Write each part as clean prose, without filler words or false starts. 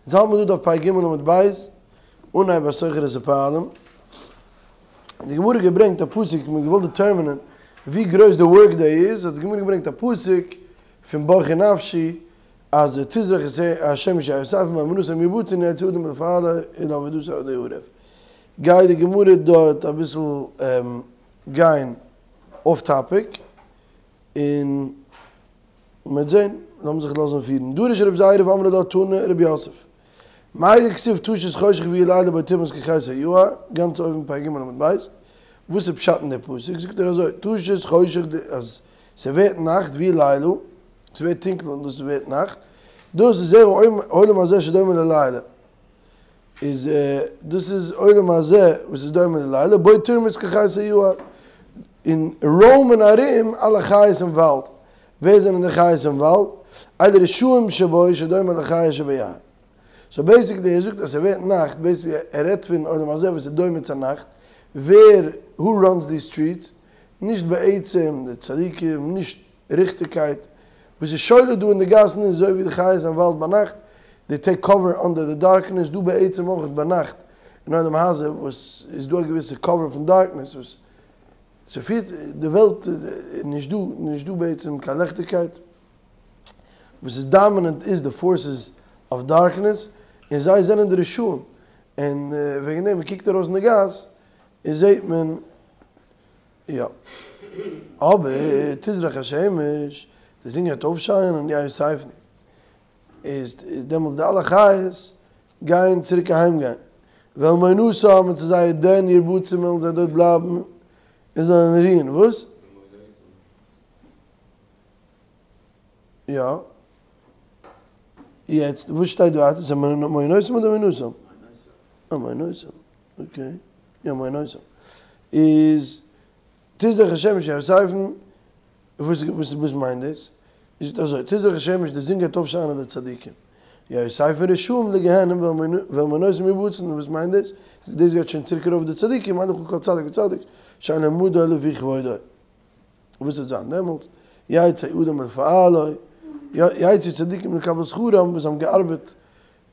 אונז האלט מיר דא דף פ"ג עמוד ב', אנהייב השוכר את הפועלים. די גמרא געברענגט א פסוק, מ'האט געוואלט דעטערמינען ווי גרויס די ווארק דעי איז, האט די גמרא געברענגט א פסוק פון ברכי נפשי, אז תזרח השמש יאספם ואל מעונתם ירבצון יצא אדם לפועלו ולעבודתו עד הערב. גייט די גמרא דארט אביסל גיין אףף טאפיק, און מ'וועט זען, לאמיר זיך לאזן פירן. דרש רבי זירא ואמרי לה תנא רב יוסף. מאי דכתיב תשת חושך ויהי לילה בו תמאס כחית היער, גאנץ אויבן פ"ג עמוד ב', וואס איז פשט אין די פסוק? זאגט ער אזוי, תשת חושך אז ס'ווערט נאכט ויהי לילה, ס'ווערט טונקל און דאס ווערט נאכט, דאס איז זהו עולם הזה שדומה ללילה, איז דאס איז עולם הזה וואס איז דומה ללילה, בו תרמוש כחית היער, און רוימען ארום אלע חיות אין וואלד, ווער זענען די חיות אין וואלד? אלו רשעים שבו שדומה לחיה שביער. סאו בעיסיקלי ער זאגט אז ס'ווערט נאכט, בעיסיקלי ער רעדט פון עולם הזה וואס איז דומה צו נאכט, ווער, who runs these streets? נישט בעצם די צדיקים, נישט ריכטיגקייט, וואס איז שולט דא אין די גאסן איז אזוי ווי די חיות אין וואלד ביינאכט, they take cover under the darkness, דא בעצם אויך ביינאכט אין עולם הזה וואס איז דא א געוויסע cover פון darkness וואס ס'פירט די וועלט נישט דא נישט דא בעצם קיין לעכטיגקייט, וואס איז dominant איז די forces of darkness און זיי זענען די רשעים, און וועגן דעם מ'קוקט ארויס אין די גאס און זעט מען יא. אבער תזרח השמש, די זון גייט אויפשיינען, יאספון, איז דעמאלטס די אלע חיות גייען צוריק אהיים גיין, ואל מעונתם און צו זייער den ירבצון וועלן זיי דארט בלייבן און זאלן רוען, וואס? יא. יעצט וואס שטייט דא ווייטער? ס'איז מעונתם אדער מעונתם? אה, מעונתם. okay. יא מעונתם. איז תזרח השמש יאספון, וואס וואס וואס מיינט דאס? איז אזוי, תזרח השמש די זון גייט אויפשיינען די צדיקים. יאספון רשעים לגיהנום ואל מעונתם ירבצון, וואס מיינט דאס? דאס גייט שוין צוריק ארויף די צדיקים, אין לך כל צדיק וצדיק שאינו מדו לפי כבודו. וואס וועט זיין דעמאלטס? יצא אדם לפועלו, יצאו צדיקים לקבל שכרם וואס האבן געארבעט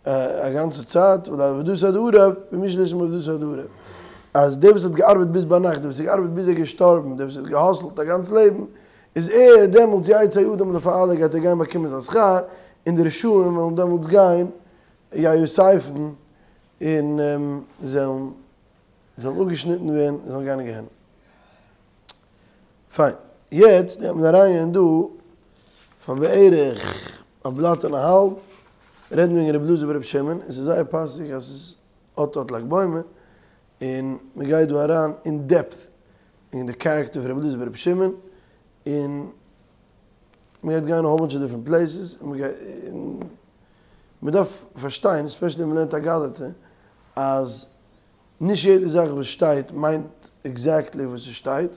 א גאנצע צייט, ולעבודתו עד הערב, ומי שלא השלים עבודתו עד הערב. אז דער וואס האט געארבעט ביז ביינאכט, דער וואס האט געארבעט ביז ער איז געשטארבן, דער וואס האט גע hustle ט א גאנץ לעבן, איז ער דעמאלטס יצא אדם לפועלו גייט ער גיין באקומען זיין שכר, און די רשעים וועלן דעמאלטס גיין יאספון און זעלן זאלן אפגעשניטן ווערן און זאלן גיין אין גיהנום. פיין, יעצט גייט מען אריינגיין דא פאר בערך א בלאט און א האלב, רעדן וועגן רבי אלעזר ברבי שמעון, און ס'איז זייער פאסיג אז ס'איז אט אט ל"ג בעומר, און מ'גייט דא אריין אין depth אין די character פון רבי אלעזר ברבי שמעון, און מ'גייט גיין א whole bunch of different places, און מ'גייט, און מ'דארף פארשטיין, especially ווען מ'לערנט אגדתא, אז נישט יעדע זאך וואס שטייט מיינט exactly וואס עס שטייט,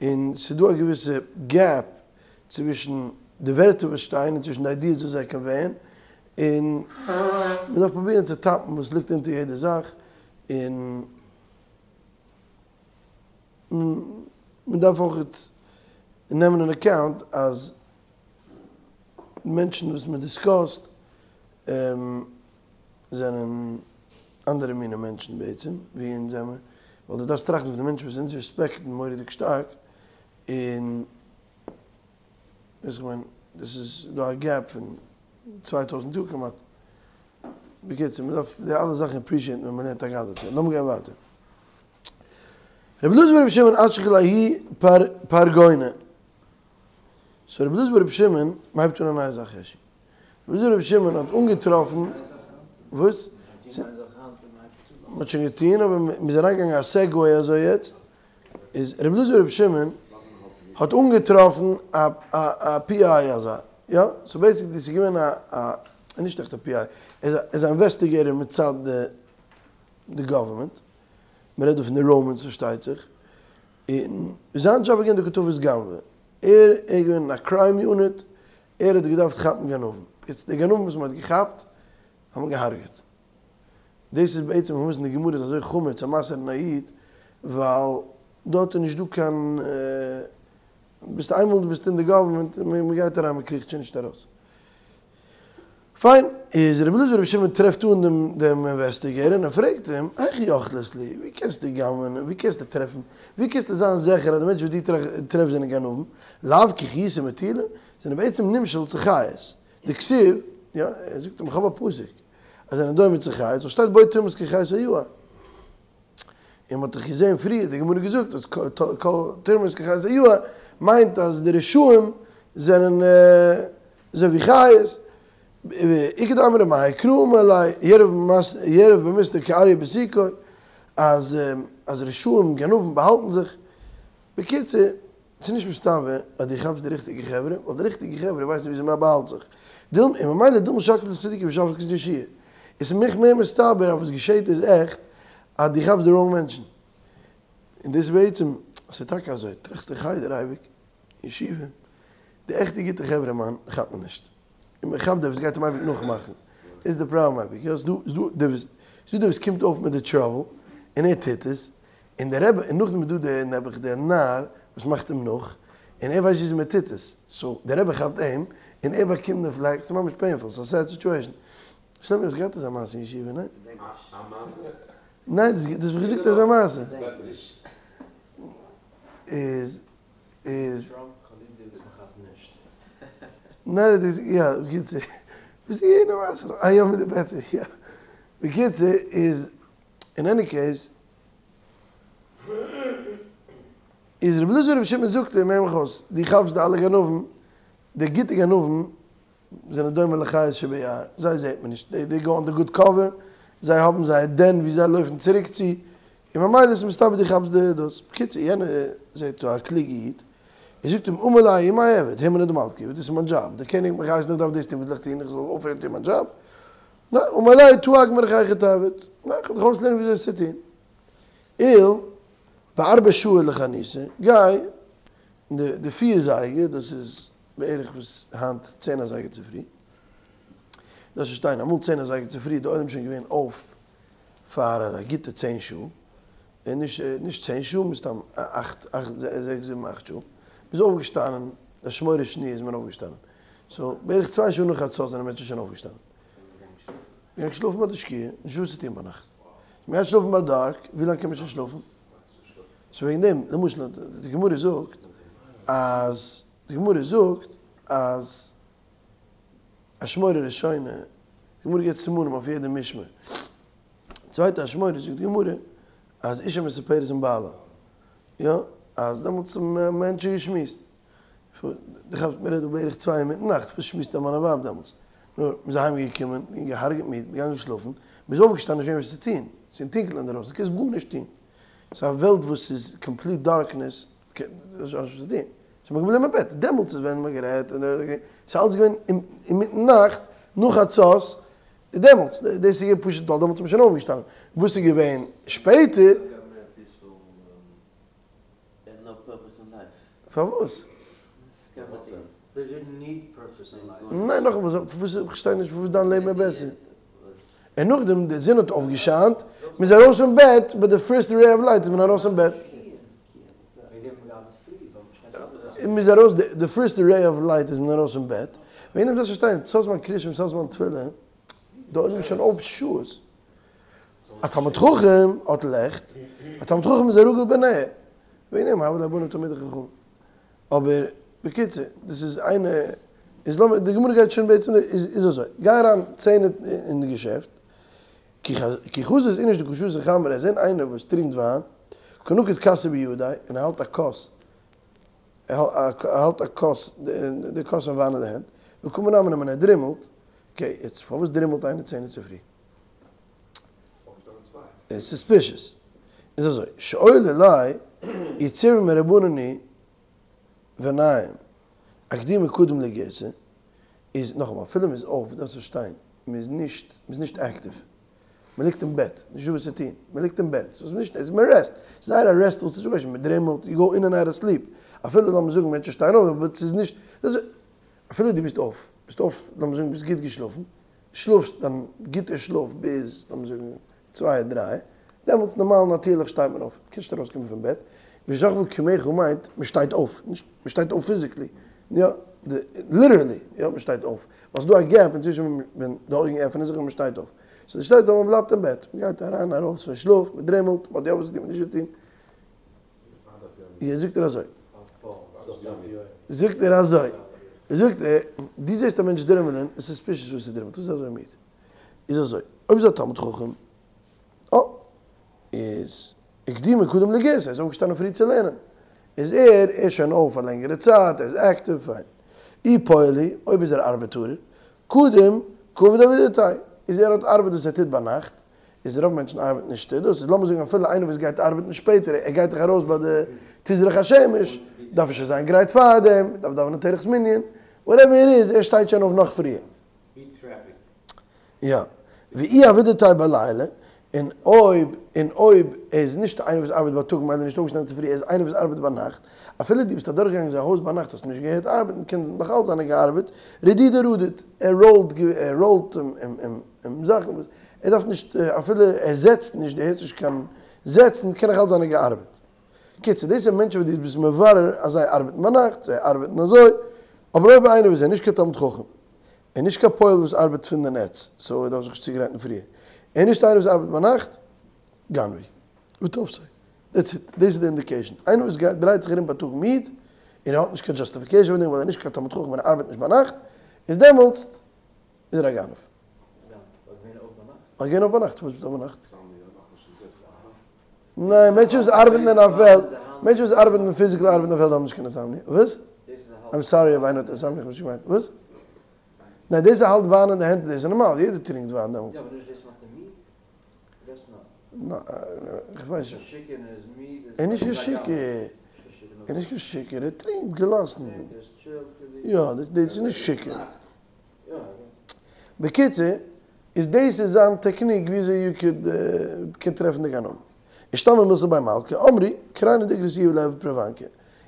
און ס'איז דא א געוויסע gap צווישן די ווערטער וואס שטייען און צווישן די ideas וואס זיי convey ען, און מ'דארף פרובירן צו טאפן וואס ליגט אונטער יעדע זאך, און מ'דארף אויך נעמען אין account אז מענטשן וואס מ'דיסקאסט זענען אנדערע מיני מענטשן בעצם ווי אונז זעמער, ווייל דו דארפסט טראכטן פון די מענטשן וואס אונז רעספעקטן מורא'דיג שטארק, און איך מיין דאס איז דא א gap פון 2000 יאר כמעט. בקיצור, מען דארף די אלע זאכן appreciate ן ווען מען לערנט אגדתא. לאמיר גיין ווייטער. רבי אלעזר ברבי שמעון אשכח לההוא פרגונא. so רבי אלעזר ברבי שמעון, מען הייבט אן א נייע זאך הערשי. רבי אלעזר ברבי שמעון האט אנגעטראפן, וואס? מען האט שוין געטון אבער מען איז אריינגעגאנגען א segue אזוי יעצט, איז רבי אלעזר ברבי שמעון האט אנגעטראפן א א PI אזא, יא? so basically ס'איז געווען א א, נישט עכט א PI, ער איז א investigator מצד די government, מען רעדט דא פון די Romans פארשטייט זיך, און זיין דזשאב איז געווען די כתבות גנב'ע, ער איז געווען אין א crime unit, ער האט געדארפט כאפן גנבים, יעצט די גנבים וואס מען האט געכאפט האט מען געהארגעט, דאס איז בעצם פארוואס אין די גמרא איז אזוי חמור צו מסר'ן א איד, ווייל דארט איז נישט דא קיין, ביסט איינמאל דו ביסט אין די government, מען גייט אריין מען קריכט שוין נישט ארויס. פיין, איז רבי אלעזר ברבי שמעון טרעפט אן דעם דעם אינוועסטיגעיטער און ער פרעגט אים, היכי אכלת להו, ווי קענסטו גנב'ענען, ווי קענסטו טרעפן, ווי קענסטו זיין זיכער אז די מענטשן וואס דו טרעפסט זענען גנבים, לאו כי חיותא מטילא, זענען בעצם נמשל צו חיות, דכתיב, יא, ער זאגט אים איך האב א פסוק, אז זענען דומה צו חיות, וואס שטייט בו תרמוס כחיות היער. און מ'האט דאך געזען פריער, די גמרא געזאגט אז תרמוס כחיות היער מיינט אז די רשעים זענען אזוי ווי חיות, איכא דאמרי מהאי קרא אמר ליה יערב במסתר כאריה בסוכו, אז אז רשעים גנבים באהאלטן זיך, בקיצור, ס'איז נישט מסתבר אז דו כאפסט די ריכטיגע חברה, ווייל די ריכטיגע חברה ווייסן וויאזוי מען באהאלט זיך. דילמא, און ממילא דילמא שקלת לצדיקי ושבקת לרשיעי. עס איז מיך מער מסתבר אז וואס געשעהט איז עכט אז דו כאפסט די wrong מענטשן. און דאס איז בעצם, ס'איז טאקע אזוי, טראכסט אין חדר אייביג, ישיבה, די עכטע גוטע חברה מאן כאפט מען נישט. און מען כאפט דער וואס גייט אים אייביג נאכמאכן. דאס איז די פראבלעם אייביג. יא, ס'דא, ס'דא דער וואס, ס'דא דער וואס קומט אויף מיט די trouble, און ער טוט עס, און דער רבי, און נאכדעם איז דא דער נעבעך דער נאר וואס מאכט אים נאך, און ער ווייסט וויאזוי מען טוט עס, so דער רבי כאפט אים, און ער באקומט די flak, ס'איז ממש painful, ס'איז א sad situation. שלומי האסט געהאט אזא מעשה אין ישיבה, ניין? א מעשה? ניין, דאס האב איך געזאגט אזא מעשה. איז איז. ניין דאס יא, בקיצור. וואס איז יענע מעשה? אה יא מיט די battery, יא. בקיצור איז, אין any case, איז רבי אלעזר רבי שמעון זאגט אים, הער מיך אויס, דו כאפסט די אלע גנבים, די גוטע גנבים זענען דומה לחיות שביער, זיי זעט מען נישט, they go under good cover, זיי האבן זייער den ווי זיי לויפן צוריק צו, און ממילא איז מסתבר דו כאפסט די דאס. בקיצור יענער זעט דא א קלוגע איד, ער זאגט אים אמר ליה ומאי איעביד, הימנא דמלכא, דאס איז מיין דזשאב, דער קעניג האט מיך געהייסן איך דארף דאס טון, וואס זאל איך טון, איך זאל אויפהערן טון מיין דזשאב? ניין, אמר ליה תא אגמרך היכי תעביד, ניין, איך וועל דיך אויסלערנען ווי אזוי עס צו טון. עיל בארבע שעה לחניתא, גיי אין די פיר זייגער, דאס איז בערך וואס היינט צען אזייגער צופרי, דארפסט פארשטיין, אמאל צען אזייגער צופרי איז די עולם שוין געווען אויף פאר א גוטע צען שעה, און נישט נישט צען שעה, מסתם אכט, אכט, זעקס, זיבן, אכט שעה, מ'איז אויפגעשטאנען, אשמורה שניה איז מען אויפגעשטאנען, so בערך צוויי שעה נאך חצות זענען מענטשן שוין אויפגעשטאנען. מ'גייט שלאפן ביי די שקיעה, נישטא וואס צו טון ביינאכט. מ'גייט שלאפן ביי dark, ווי לאנג קען מען שוין שלאפן? so וועגן דעם, למשל, די גמרא זאגט אז, די גמרא זאגט אז אשמורה ראשונה, די גמרא געבט סימנים אויף יעדע משמר. צווייטע אשמורה זאגט די גמרא אז אישה מספרת עם בעלה, יא, אז דעמאלטס האבן מענטשן געשמועסט. דו כאפסט מ'רעדט דא בערך צוויי אינמיטן נאכט, וואס שמועסט א מאן און ווייב דעמאלטס? נו, מ'איז אהיים געקומען, און געהארגעט מיד, געגאנגען שלאפן, מ'איז אויפגעשטאנען נישט געווען וואס צו טון, ס'איז טונקל אינדערויסן, קענסט גארנישט טון, ס'איז א וועלט וואס איז complete darkness, האסט נישט וואס צו טון, ס'איז מען געבליבן אין בעט, דעמאלטס איז ווען מ'האט גערעדט, און ס'איז אלץ געווען אינמיטן נאכט, נאך חצות, דעמאלטס, דאס איז געווען פשוט ווייל דעמאלטס איז מען שוין אויפגעשטאנען, וואס איז געווען שפעטער? פארוואס? ניין נאכאמאל פארוואס איך פארשטיי נישט פארוואס דיין לעבן איז בעסער. און נאכדעם די זון האט אויפגעשיינט, מען איז ארויס פון בעט, ביי די first ray of light איז מען ארויס פון בעט. מען איז ארויס, די first ray of light איז מען ארויס פון בעט, וועגן דעם דארפסטו פארשטיין, סוף זמן קריאת שמע סוף זמן תפילה, דא איז מען שוין אויף שעות. א תלמיד חכם האט לעכט, א תלמיד חכם איז א רגיל בנר, וועגן דעם הוו ליה בנים תלמידי חכמים. אבער בקיצור, דאס איז איינע, איז לאמיר, די גמרא גייט שוין בעצם, איז אזוי, גיי אריין צען אין די געשעפט, כי חזית איניש דקא שתי חמרא, זען איינער וואס טרינקט וויין, קא נקיט כסא בידיה, און ער האלט א כוס, ער האלט א כוס, די כוס פון וויין אין די הענט, וקא מנמנם און ער דרימלט, okay, יעצט פארוואס דרימלט איינער צען צופרי? איז suspicious. איז אזוי, שאיל עילאי יציב מרבנן וניים, אקדומי קדים לגירסא, איז נאכאמאל, אפילו מ'איז אויף, דארפסט פארשטיין, מ'איז נישט, מ'איז נישט active. מ'ליגט אין בעט, נישטא וואס צו טון, מ'ליגט אין בעט, ס'איז נישט, ס'איז מ'רעסט, ס'איז זייער א restful situation, מ'דרימלט, you go in and out of sleep, אפילו לאמיר זאגן מענטשן שטייען אויף, אבער ס'איז נישט, אפילו דו ביסט אויף, ביסט אויף, לאמיר זאגן ביסט גוט געשלאפן, שלאפסט דיין גוטע שלאף ביז לאמיר זאגן צוויי דריי, דעמאלטס נארמאל נאטירליך שטייט מען אויף, קענסט נישט ארויסקומען פון בעט, ושכבה קומך מיינט מען שטייט אויף, נישט מען שטייט אויף physically, יא. ליטערלי, יא, מען שטייט אויף, ווייל ס'איז דא א gap אינצווישן ווען די אויגן עפענען זיך און מען שטייט אויף. סאו די שטייט אויף, מען בלייבט אין בעט, מען גייט אריין ארויס פון שלאף, מען דרימלט, מען האט יא וואס צו טון, מען האט נישט צו טון. יא, זאגט ער אזוי. זאגט ער אזוי. זאגט ער, דו זעסט א מענטש דרימלען, איז suspicious וואס ער דרימלט, וואס איז אזוי מיד? איז אזוי, אויב איז א תלמיד חכם, אה, איז הקדימו קדם לגירסא, ער איז אויפגעשטאנען פרי צו לערנען, איז ער איז שוין אויף א לענגערע צייט, ער איז active, פיין. אי פועל הוא, אויב איז ער ארבעטארער, קדים קא עביד עבידתיה, איז ער האט ארבעט וואס ער טוט ביינאכט, איז רוב מענטשן ארבעטן נישט דאס איז לאמיר זאגן אפילו איינער וואס גייט ארבעטן שפעטער, ער גייט דאך ארויס ביי די תזרח השמש, דארף ער שוין זיין גרייט פארדעם, דארף דאווענען תורכ'ס מנין, whatever it is, ער שטייט שוין אויף נאך פריער. יא. ואי עבידתיה בלילה, און אויב, און אויב ער איז נישט איינער וואס ארבעט בייטאג מיינט ער נישט אויפגעשטאנען צופרי, ער איז איינער וואס ארבעט ביינאכט, אפילו דו ביסט אדורכגעגאנגען זיין הויז ביינאכט האסט נישט געהערט ארבעטן קען נאך אלץ זיין ער געארבעט, רדודי רדיד, ער ראולט ער ראולט אים זאכן וואס ער דארף נישט אפילו ער זעצט נישט דו הערסט נישט קיין זעצן קען נאך אלץ זיין ער געארבעט. קיצור דאס איז מענטשן וואס דו ביסט מברר אז זיי ארבעטן ביינאכט, זיי ארבעטן אזוי, אבער אויב איינער וואס איז נישט קיין תלמיד חכם, און נישט קיין פועל וואס ארבעט פון די נעץ, סאו ער דארף זיך נישט צוגרייטן פריער, און נישט איינער וואס ארבעט ביינאכט, גנב'י. ותפסו. That's it. דאס איז די indication. איינער וואס גייט דרייט זיך ארום בייטאג מיד, און ער האט נישט קיין justification פאר דעם ווייל ער איז נישט קיין תלמיד חכם און ער ארבעט נישט ביינאכט, איז דעמאלטס איז ער א גנב. ווייל געווען אויף ביינאכט. וואס ביסטו אויף ביינאכט? ניין, מענטשן וואס ארבעטן אין א פעלד, מענטשן וואס ארבעטן physical ארבעטן אין א פעלד האבן נישט קיין insomnia. וואס? I'm sorry אויב איינער האט insomnia, איך האב נישט געמיינט. וואס? ניין, דאס ער האלט וויין אין די הענט דאס איז נארמאל, יעדער טרינקט וויין דעמאלטס. יא, אבער נישט דאס מאכט אים מיד? דאס נאר. איך ווייס נישט. שיכור און איז מיד ער איז נישט קיין שיכור. ער איז נישט קיין שיכור, ער טרינקט געלאסן. יא, דאס איז נישט שיכור. בקיצור, איז דאס איז זיין technique וויאזוי you could קען טרעפן די גנבים. אשתמע מילתא בי מלכא, אמרי, קריינא דאיגרתא איהו ליהוי פרוונקא.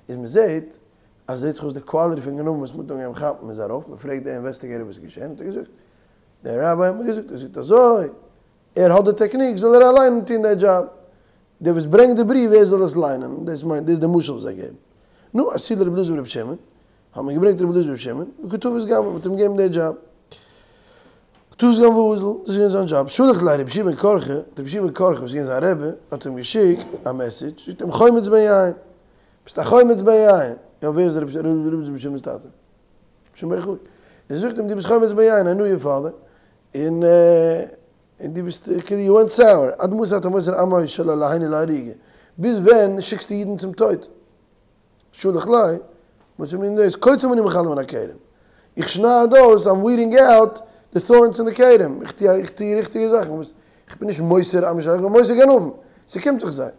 איז מען זעהט אז זעהט זיך אויס די quality פון גנבים וואס מ'האט אנגעהויבן כאפן איז ארויף, מ'פרעגט די investigator וואס איז געשען, האט ער געזאגט, דער ראביי האט מיר געזאגט, ער זאגט אזוי, ער האט די technique זאל ער אליין טון די דזשאב, דער וואס ברענגט די בריוו ער זאל עס ליינען, דאס מיינט, דאס איז די משל וואס זיי געבן. נו, אתו לרבי אלעזר ברבי שמעון, האט מען געברענגט רבי אלעזר ברבי שמעון, וקא תפיס גנבא, מען האט אים געגעבן די דזשאב. תפיס גנבא ואזיל, דאס איז געווען זיין דזשאב. שלח ליה רבי יהושע בן קרחה, רבי יהושע בן קרחה וואס איז געווען זיין רבי, האט אים געשיקט א message, זאגט אים חומץ בן יין, ביסט א חומץ בן יין. יא ווער איז רבי אלעזר ברבי שמעון'ס טאטע? רבי שמעון בר יוחאי. ער זאגט אים דו ביסט חומץ בן יין, I knew your father, און און דו ביסט כאילו you went sour, עד מתי אתה מוסר עמו של אלהינו להריגה, ביז ווען שיקסטו אידן צום טויט? שלח ליה, וואס מיינט דאס? קוצים אני מכלה מן הכרם, איך שנייד אויס, I'm weeding out the thorns אין די כרם, איך טו איך טו ריכטיגע זאכן, וואס איך בין נישט מוסר עמו של איך בין מוסר גנבים, ס'קומט זיך זיי.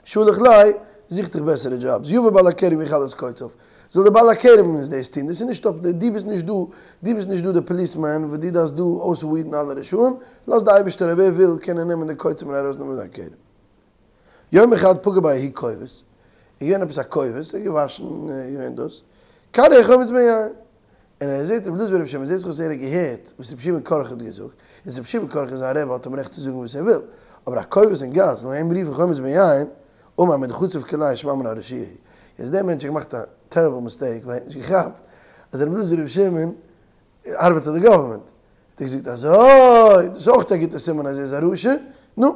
שלח ליה, זוך דיך בעסערע דזשאבס, יבא בעל הכרם ויכלה את קוציו, זאל דער בעל הכרם אונז דאס טון, דאס איז נישט אויף די, דו ביסט נישט דא, דו ביסט נישט דא די policeman וואס דו דארפסט דא אויס weed ן אלע רשעים, לאז די אייבערשטער אויב ער וויל קען ער נעמען די קוצים און ארויסנעמען זיין כרם. יום אחד פגע ביה ההוא כובס, איז געווען עפעס א כובס, ער האט געוואשן, איז געווען דאס, קרייה חומץ בן יין, און ער זעט רבי אלעזר ברבי שמעון, זעט זיך אויס ער האט געהערט וואס רבי יהושע בן קרחה האט געזאגט, און רבי יהושע בן קרחה זיין רבי האט אים רעכט צו זאגן וואס ער וויל, אבער א כובס אין גאס זאל אים רופן חומץ בן יין, אמר מדחציף כוליה שמע מינה רשיעא הוא. יעצט דער מענטש האט געמאכט א terrible mistake ווייל ער האט נישט געכאפט אז רבי אלעזר ברבי שמעון ארבעט פאר די government, האט ער געזאגט אזוי, דאס איז אויך א גוטע סימן אז ער איז א רשע, נו,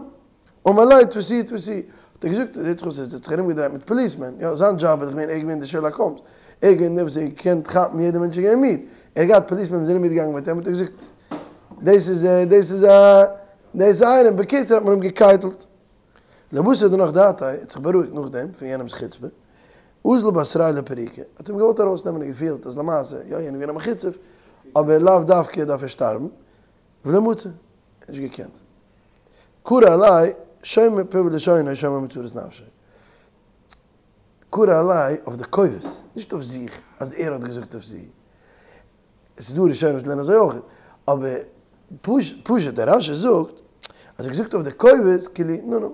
אמר ליה תפסוהו תפסוהו, האט ער געזאגט, זעט זיך אויס ער האט זיך ארומגעדרייט מיט policemen, יא, זיין דזשאב איז דאך געווען, ער איז געווען די Sherlock Holmes, ער איז געווען דער וואס האט געקענט כאפן יעדע מענטש איז געווען מיד, ער האט געהאט policemen וואס זענען מיטגעגאנגען מיט אים, האט ער געזאגט, דאס איז, דאס איז א, דאס איז איינעם, בקיצור האט מען אים געקייטלט. לבתר דנח דעתיה, ער האט זיך בארואיגט נאכדעם פון יענעמ'ס חוצפה, אזל בתריה לפרוקה, האט אים געוואלט ארויסנעמען און געפילט אז למעשה, יא יענער איז געווען א מחוצף, אבער לאו דווקא דארף ער שטארבן, ולא מצי, ער האט נישט געקענט. קרי עליה, שומר פיו ולשונו שומר מצרות נפשו. קרי עליה אויף די כובס, נישט אויף זיך, אז ער האט געזאגט אויף זי. עס איז דא ראשונים וואס לערנען אזוי אויך, אבער פשוט דער רש"י זאגט אז ער האט געזאגט אויף די כובס כאילו נו נו.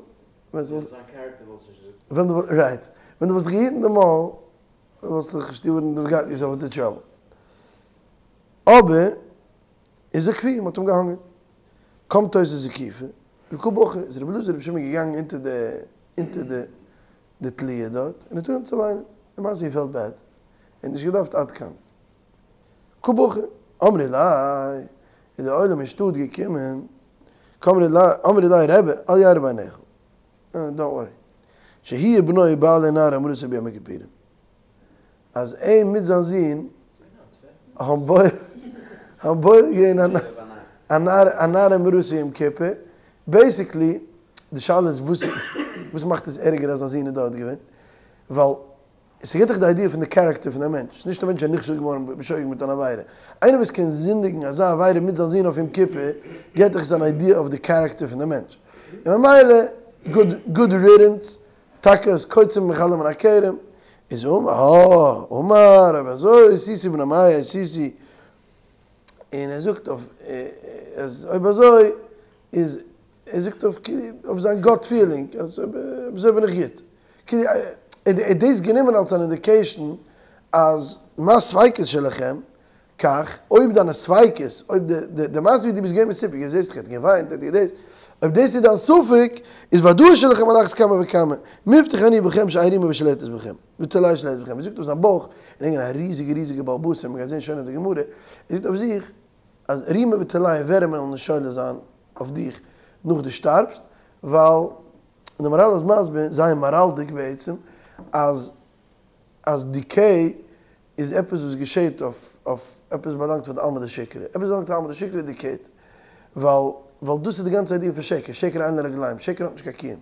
ווען דו right, ווען דו וואלסט דיך געהיטן די מויל וואלסטו דיך נישט you wouldn't got yourself into trouble. אבער איז ער קווי, מען האט אים געהאנגען. קומט אויס איז זקיפה, וקא בכי, איז רבי אלעזר רבי שמעון געגאנגען אונטער די אונטער די די תליה דארט, און האט אנגעהויבן צו וויינען, למעשה he felt bad. האט נישט געדארפט עד כאן. קא בכי, אמרי ליה, איז דער עולם אין שטאט געקומען, קאמרי ליה, אמרי ליה רבי, אל ירע בעיניך, דאנט ווארי, שהוא ובנו בעלי נערה אימרתו ביום הכיפורים, אז אים מיט זיין זון האבן בועל געווען א נערה אימרתו יום כיפור, בעיסיקלי די שאלה איז וואס וואס מאכט עס ערגער אז זיין זון איז דארט געווען, ווייל ס'געבט דאך די איידיע פון די קערעקטער פון די מענטש, ס'נישט א מענטש איז נכשל געווארן בשוגג מיט אן עבירה, איינער וואס קען זינדיגן אזא עבירה מיט זיין זון אויף יום כיפור, געבט דאך עס אן איידיע אויף די קערעקטער פון די מענטש, און ממילא גוד גוד רידענס, טאקע איז קוצים ומכלה מן הכרם, איז אמר, אמר, אויב אזוי, שישו בני מאה, שישו, און ער זאגט אויף, אז אויב אזוי, איז, ער זאגט אויף, אויף זיין גאט פילינג, אז אויב אזוי בין איך גוט. כאילו, ער האט דאס גענומען אלס אן אינדיקעישן אז מה ספיקות שלכם, כך, אויב דיינע ספיקות, אויב די די מעשה ווי דו ביסט געווען מסופק, און זעסט איך האט געוויינט, האט געדאס, אויב דאס איז דיין ספק, איז ודאות שלכם על אחת כמה וכמה, מובטח אני בכם שאין רימה ושולטת בכם, ותולעה שולטת בכם, ער זאגט אויף זיין בויך, און ער איז געווען א ריזיגע ריזיגע בעל בשר, מען גייט זען שוין אין די גמרא, ער זאגט אויף זיך, אז רימה ותולעה ווערעם וועלן נישט שולט זיין אויף דיך נאך דו שטארבסט, ווייל, און די מהר"ל איז מסביר, זייער מהר"ל'דיג בעצם, אז אז דיקעי איז עפעס וואס געשעהט אויף אויף עפעס באלאנגט פאר די עלמא דשיקרא, עפעס באלאנגט פאר עלמא דשיקרא דיקעיט, ווייל ווייל דאס איז די גאנצע איידיע פון שקר, שקר אין לו רגליים, שקר האט נישט קיין קיום,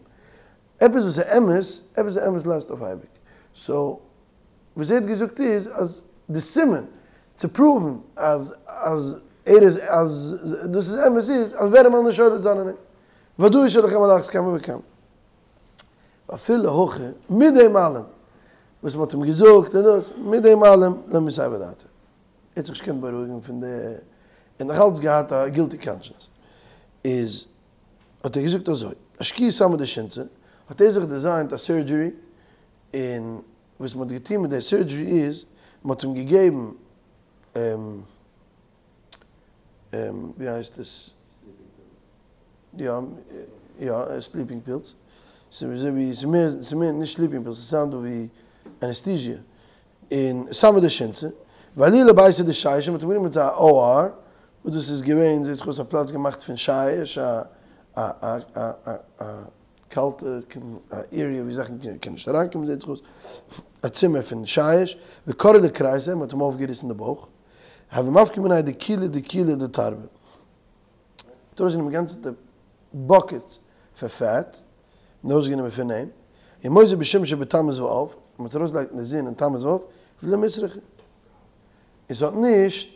עפעס וואס איז אמת, עפעס איז אמת לאסט אויף אייביג, סאו וואס ער האט געזאגט איז אז די סימן צו פראוון אז אז ער איז אז דאס איז אמת איז אז ווערים וועלן נישט שולט זיין אין אים, ודאי שלכם על אחת כמה וכמה. ואפילו הכי, מיט דעם אלעם וואס מ'האט אים געזאגט און דאס, מיט דעם אלעם לא מיתיב דעתיה. ער האט זיך נישט געקענט בארואיגן פון די, ער האט נאך אלץ געהאט א גילטי קאנשענס. איז האט ער געזאגט אזוי, אשקיע סמא דשינצא, האט ער זיך דעזיינט א סורדזשערי, און וואס מ'האט געטון מיט די סורדזשערי איז, מ'האט אים געגעבן, ווי הייסט עס? יא, יא, סליפינג פילס. ס'איז אזוי ווי, ס'איז מער, ס'איז מער נישט סליפינג פילס, ס'סאונד דא ווי אנעסטיזיע. און סמא דשינצא, ועלוהו לביתא דשישא, מ'האט אים גענומען צו א OR, וואס דאס איז געווען, זעט זיך אויס א פלאץ געמאכט פון שיש, א א א א א א קאלטע עיריע ווי זאכן קענען נישט אריינקומען זעט זיך אויס, א צימער פון שיש, וקרעו ליה כריסיה, מ'האט אים אויפגעריסן די בויך, הוו מפקי מיניה דיקולא דיקולא דתרבא. מ'האט ארויסגענומען גאנצעטע באקעטס פון פעט, און ארויסגענומען פון אים, ומותבי בשמשא בתמוז ואב, און מ'האט עס ארויסגעלייגט אין די זון אין תמוז ואב, ולא מיסרחי. און ס'האט נישט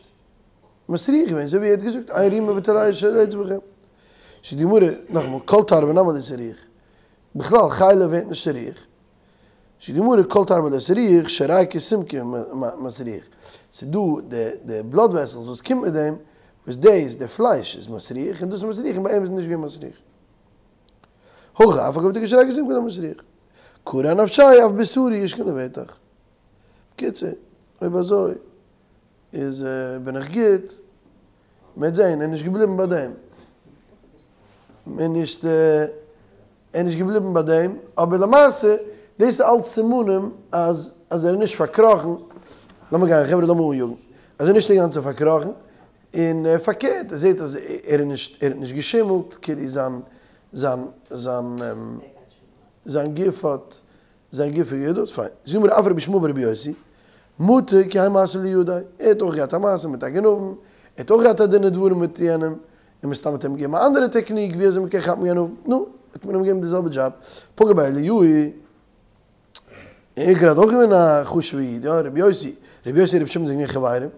מסריח געווען, אזוי ווי ער האט געזאגט, אין רימה ותולעה שולטת בכם. זאגט די גמרא, נאכאמאל, כל תרבא נמי לא סריח. בכלל, חלב ווערט נישט סריח. זאגט די גמרא כל תרבא לא סריח שיריקא סומקא מסריח, ס'איז דא די די בלאד וועסעלס וואס קומט מיט דעם, וואס דאס די פלייש איז מסריח און דאס איז מסריח און ביי אים איז נישט געווען מסריח. הכא אף על גב דאיכא שיריקא סומקא לא מסריח. קרי אנפשיה אף בישרי ישכון לבטח. בקיצור, אויב אזוי איז בין איך גוט, מ'וועט זעהן, ער איז נישט געבליבן ביי דעם. מען נישט. ער איז נישט געבליבן ביי דעם, אבער למעשה דאס איז אלץ סימנים אז אז ער איז נישט פארקראכן, לאמיר גיין חברה לאמיר אניאגן, אז ער איז נישט אינגאנצן פארקראכן, און פארקערט ער זעט אז ער איז נישט ער האט נישט געשימלט, כאילו זיין זיין זיין זיין גוף האט זיין גוף איז געדאס פיין. זאגט די גמרא אף רבי ישמעאל ברבי יוסי, מטא כי האי מעשה לידיה, ער האט אויך געהאט א מעשה מיט א גנב'ן, ער האט אויך געהאט א דין ודברים מיט יענעם, און מסתם האט ער אים געגעבן א אנדערע טעקניק ווי אזוי מ'קען כאפן גנבים, נו, האט מען אים געגעבן די זעלבע דזשאב, פגע ביה אליהו, און ער גראדע אויך געווען א חשוב'ע איד, יא, רבי יוסי, רבי יוסי און רבי שמעון זענען געווען חברים,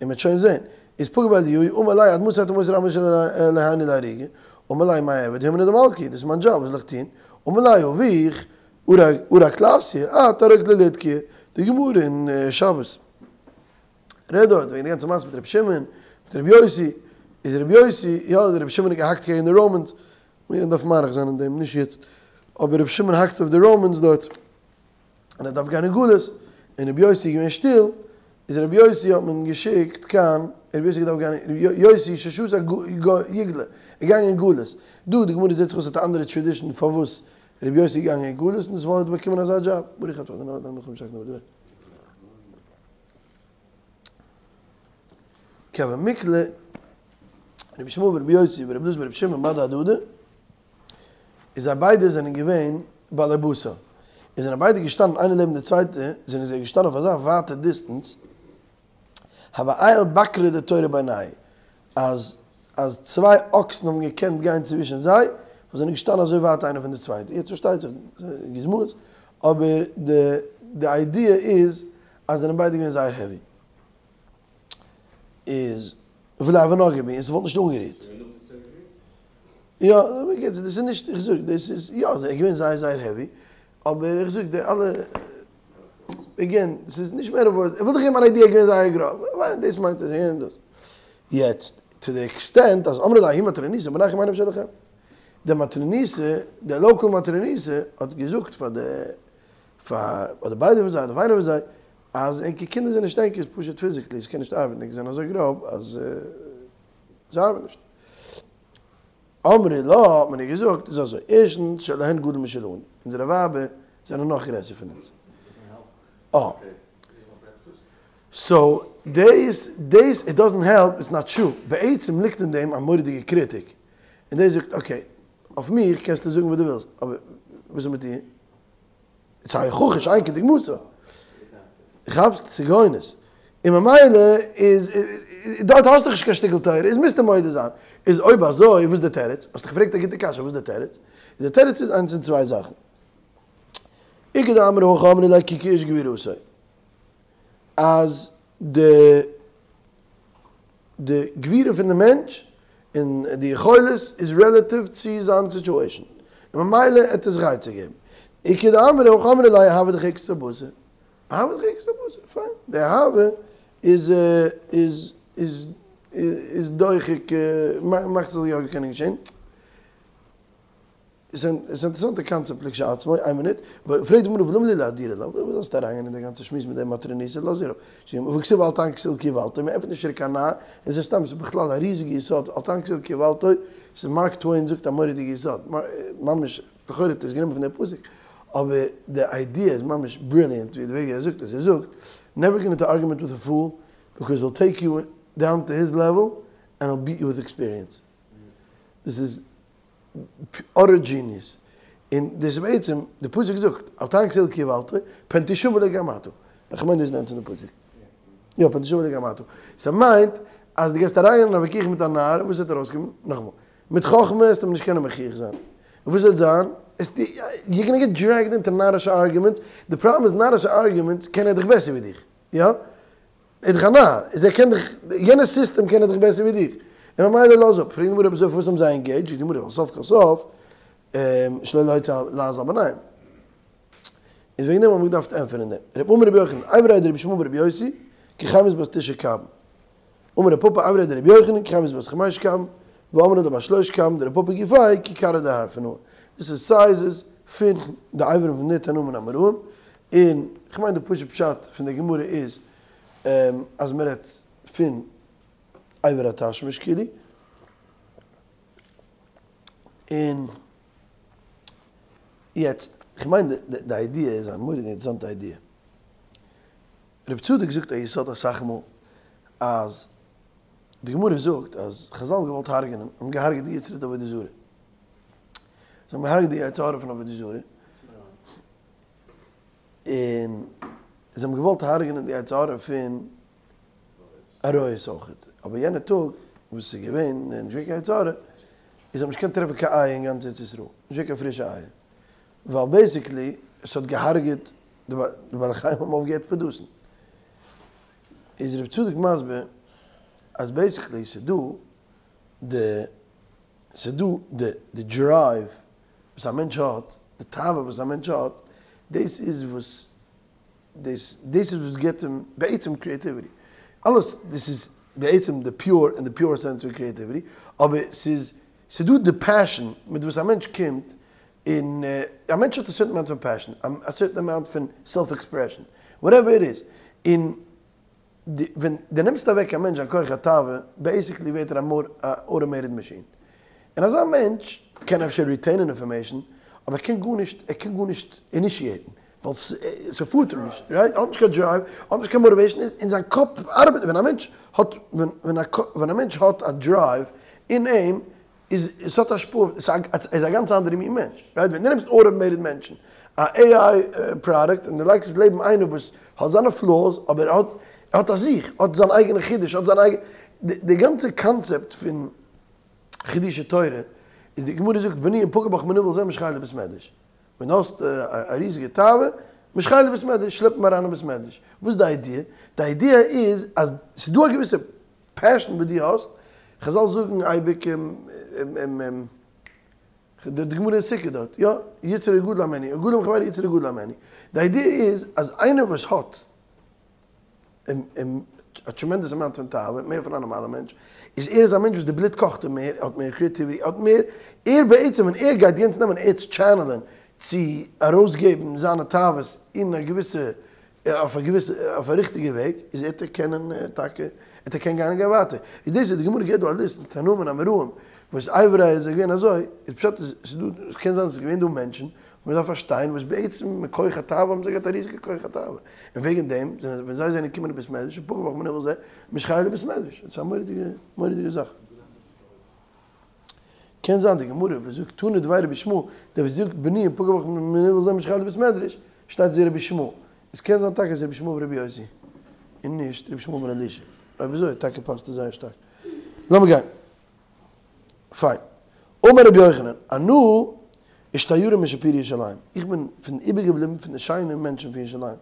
און מ'וועט שוין זען, איז פגע ביה אליהו, אמר ליה עד מתי אתה מוסר עמך אלהינו להריגה, אמר ליה מאי אעביד הימנא דמלכא, דאס איז מיין דזשאב, וואס זאל איך טון, אמר ליה אבוך ערק לאסיא, את ערק ללודקיא, די גמרא אין שבת רעדט דארט וועגן די גאנצע מעשה מיט רבי שמעון, מיט רבי יוסי, איז רבי יוסי, יא רבי שמעון האט געהאקט קעגן די ראמענס, מען דארף מאריך זיין אין דעם, נישט יעצט, אבער רבי שמעון האקט אויף די ראמענס דארט, און ער דארף גיין אין גלות, און רבי יוסי איז געווען שטיל, איז רבי יוסי האט מען געשיקט קיין, רבי יוסי האט געדארפט גיין, יוסי ששסה יגלה, ער איז געגאנגען אין גלות, דא די גמרא זעט זיך אויס האט א אנדערע טראדישן פארוואס רבי יוסי איז געגאנגען אין גלות, און דאס ווייל ער האט באקומען אזא דזשאב, ברוך אתה ה' אלוקינו מלך העולם שהכל נהיה בדברו. כי הוו מיקלי רבי ישמעאל ברבי יוסי ורבי אלעזר ברבי שמעון בהדי הדדי, איז זיי ביידע זענען געווען בעלי בשר, און זענען ביידע געשטאנען איינער לעבן די צווייטע, זענען זיי געשטאנען אויף אזא ווייטע דיסטענס, הוה עייל בקרא דתורא בינייהו, אז אז צוויי אקסן האבן געקענט גיין צווישן זיי, וואס זענען געשטאנען אזוי ווייט איינער פון די צווייטע, יעצט פארשטייט זיך גוזמאות, אבער די די איידיע איז אז זענען ביידע געווען זייער העווי. איז ולא הוו נגעי בהו און ס'וואלט נישט אנגערירט. יא, בקיצור דאס איז נישט, איך זאג דאס איז יא זיי געווען זייער זייער העווי, אבער איך זאג די אלע, עגעין, ס'איז נישט מער וואס, איך וויל דיך געבן אן איידיע געווען זייער גראב, דאס מיינט עס און דאס. יעצט, טו די עקסטענט אז אמרה ליה ההיא מטרוניתא בנייכו אינם שלכם. די מטרוניתא, די לאקאל מטרוניתא האט געזאגט פאר די, פאר אדער ביידע פון זיי אדער איינער פון זיי, אז ענקער קינדער זענען נישט ענקערס פשוט פיזיקלי, ס'קען נישט ארבעטן, ענק זענען אזוי גראב אז ס'ארבעט נישט. אמרי לה האט מען איר געזאגט איז אזוי, ערשטנס שלהן גדול משלנו, אונזערע ווייבער זענען נאך גרעסער פון אונז. אה. סאו דעיס דעיס איט דאזענט העלפ איטס נאט טרו, בעצם ליגט אין דעם א מורא'דיגע קריטיק, און דעיס זאגט אקעי אויף מיך קענסטו זאגן וואס דו ווילסט אבער וואס איז מיט איר? ס'איז א הוכחה שאין כדוגמתה. כאפסט? ס'איז גאונות. און ממילא איז דארט האסטו נישט קיין שטיקל תורה, איז מוזטו מודה זיין. איז אויב אזוי וואס איז די תירוץ? האסט דאך געפרעגט א גוטע קשיא, וואס איז די תירוץ? איז די תירוץ איז איינס פון צוויי זאכן. איכא דאמרי הכי אמרי ליה כי כאיש גבורתו. אז די די גבורה פון די מענטש און די יכולת איז רעלאטיוו צו זיין סיטועשאן, און ממילא עט ער זיך עצה געבן. איכא דאמרי הכי אמרי ליה אהבה דוחקת הבשר, אהבה דוחקת הבשר, פיין, די אהבה איז איז איז איז דוחק מאכט ס'זאל יא קענען געשען. איז אן אינטערעסאנטע קאנצעפט לכשעצמו, איין מינוט, פרעגט די גמרא ולמה לי לאהדורי לה, וואס זאלסטו אריינגיין אין די גאנצע שמועס מיט די מטרוניתא, לאז איר אפ, והכתיב אל תען כסיל כי איוולתו, מען ענטפערט נישט צוריק א נאר, עס איז סתם, עס איז בכלל א ריזיגע יסוד, אל תען כסיל כי איוולתו, ס'איז מארק טוועין זאגט א מורא'דיגע יסוד, ממש לכאורה האט ער עס גענומען פון די פסוק, אבער די איידיע איז ממש בריליענט ווי די וועג ווי ער זאגט עס, ער זאגט, נעווער געט אינטו ארגומענט וויט א פול, ביקאוז היל טעיק יו דאון טו היז לעוועל, ענד היל ביעט יו וויט עקספיריענס. דאס איז אטער דזשיניעס. און דאס איז בעצם, די פסוק זאגט, אל תען כסיל כי איוולתו, פן תשבר לו גם אתה. איך מיין דאס איז די ענד פון די פסוק. יא, פן תשבר לו גם אתה. ס'מיינט אז דו גייסט אריינגיין אין א וויכוח מיט א נאר, וואס וועט ארויסקומען? נאכאמאל, מיט חכמה וועסטו אים נישט קענען מוכיח זיין. און וואס וועט זיין? יו גאנא געט דרעגד אינטו נארישע ארגומענטס, די פראבלעם איז נארישע ארגומענטס קען ער דיך בעסער ווי דיך. יא? ער איז דאך א נאר, איז ער קען דיך, יענע סיסטעם קען ער דיך בעסער ווי דיך, און ממילא לאז אפ, פרעגט די גמרא אויב אזוי פארוואס האבן זיי ענגעידזשד, זאגט די גמרא ווייל סוף כל סוף שלא להוציא לעז על בניהם, איז וועגן דעם האט מען געדארפט ענטפערן דעם, ר' אמר רבי יוחנן, איבריה דרבי ישמעאל ברבי יוסי, כחמת בת תשעה קבין, אמר ר' פפא איבריה דרבי יוחנן, כחמת בת חמש קבין, ואמרי לה בת שלש קבין, דר' פפא גופיה כי כרעא דהרפנאי, דאס איז סייזעס פון די אברים פון די תנאים און אמוראים, און כ'מיין די פשוט פשט פון די גמרא איז אז מ'רעדט פון אבר התשמיש כאילו, און יעצט כ'מיין די איידיע איז א מורא'דיגע אינטערעסאנטע איידיע. רב צדוק זאגט א יסוד אסאך מאל אז די גמרא זאגט אז חזל האבן געוואלט הרג'נען, האבן געהארגעט די יצרא דעבודה זרה. זיי האבן געהארגעט די יצר הרע פון עבודה זרה. און זיי האבן געוואלט הרג'נען די יצר הרע פון עריות אויכעט. אבער יענע טאג וואס ס'איז געווען נישט געווען קיין יצר הרע, איז זיי האבן נישט געקענט טרעפן קיין אייער אין גאנץ ארץ ישראל. נישט געווען קיין פרישע אייער. ווייל בעיסיקלי עס האט געהארגעט די בעלי חיים האבן אויפגעהערט פראדוסן. איז רב צדוק מסביר אז בעיסיקלי ס'איז דא די ס'איז דא די די דרייוו וואס א מענטש האט, די תאווה וואס א מענטש האט, דאס איז וואס דאס דאס איז וואס גיבט אים בעצם קריעטיוויטי. אלעס דאס איז בעצם די פיור אין די פיור סענס פון קריעטיוויטי, אבער ס'איז ס'איז דא די פעשען מיט וואס א מענטש קומט, און א מענטש האט א סערטען אמאונט פון פעשען, א סערטען אמאונט פון סעלף עקספרעשען, וואטעווער איט איז, און ווען דו נעמסט אוועק א מענטש זיין כח התאווה, בעיסיקלי ווערט ער א מאר א אוטאמעיטעד מאשין. און אזא מענטש קען אפשר ריטעינען אינפארמעישן, אבער ער קען גארנישט, ער קען גארנישט אינישיעטן. ווייל ס'פארט אים נישט, רייט? ער האט נישט קיין דרייוו, ער האט נישט קיין מאטיוועישן, און זיין קאפ ארבעט, ווען א מענטש האט, ווען א מענטש האט א דרייוו אין אים, איז עס האט השפעה, עס איז א גאנץ אנדערע מין מענטש, רייט? ווען דו נעמסט אוטאמעיטעד מענטשן, א AI פראדוקט, און דו לייגסט עס לעבן איינער וואס האט זיינע פלאוס, אבער ער האט, ער האט א זיך, האט זיין אייגענע חידוש, האט זיין אייגענע, די גאנצע קאנצעפט פון חידושי תורה, איז די גמרא זאגט בני אם פגע בך מנוול זה משכהו לבית מדרש. ווען דו האסט א ריזיגע תאווה, משכהו לבית מדרש, שלעפ אים אריין אין בית מדרש. וואס איז די איידיע? די איידיע איז אז ס'איז דא א געוויסע פעשן וואס דו האסט, חזל זאגן אייביג די גמרא אין סוכה דארט, יא, יצרו גדול הימנו, גדול מחבירו יצרו גדול הימנו. די איידיע איז אז איינער וואס האט א טרעמענדעס אמאונט פון תאווה, מער פון א נארמאלע מענטש, איז ער איז א מענטש וואס די בלוט קאכט אים מער, ער האט מער קריעטיוויטי, ער האט מער, ער בעצם ווען ער גייט יענץ נעמען ער צו טשענעלען צו ארויסגעבן זיינע תאוות אין א געוויסע, אויף א געוויסע, אויף א ריכטיגע וועג, איז ער ער קענען טאקע, ער קען גיין און גיין ווייטער. איז דאס וואס די גמרא געבט דא א ליסט פון תנאים און אמוראים וואס אייבערא איז געווען אזוי, איז פשט איז ס'איז דא, עס קען זיין ס'איז געווען דא מענטשן מען דארף פארשטיין וואס בעצם מכח התאווה האבן זיי געהאט א ריזיגע כח התאווה, און וועגן דעם זענען ווען זיי זענען געקומען אין בית מדרש אם פגע בך מנוול זה משכהו לבית מדרש, עס איז א מורא'דיגע מורא'דיגע זאך. קען זיין די גמרא וואס זאגט תנא דבי רבי ישמעאל, דער וואס זאגט בני אם פגע בך מנוול זה משכהו לבית מדרש, שטייט אזוי רבי ישמעאל, עס קען זיין טאקע אז רבי ישמעאל ברבי יוסי, און נישט רבי ישמעאל בן אלישע, אויב אזוי טאקע פאסט עס זייער שטארק. לאמיר גיין. פיין. אמר רבי יוחנן, אנא אשתיורא משפירי ירושלים, איך בין פון איבערגעבליבן פון די שיינע מענטשן פון ירושלים,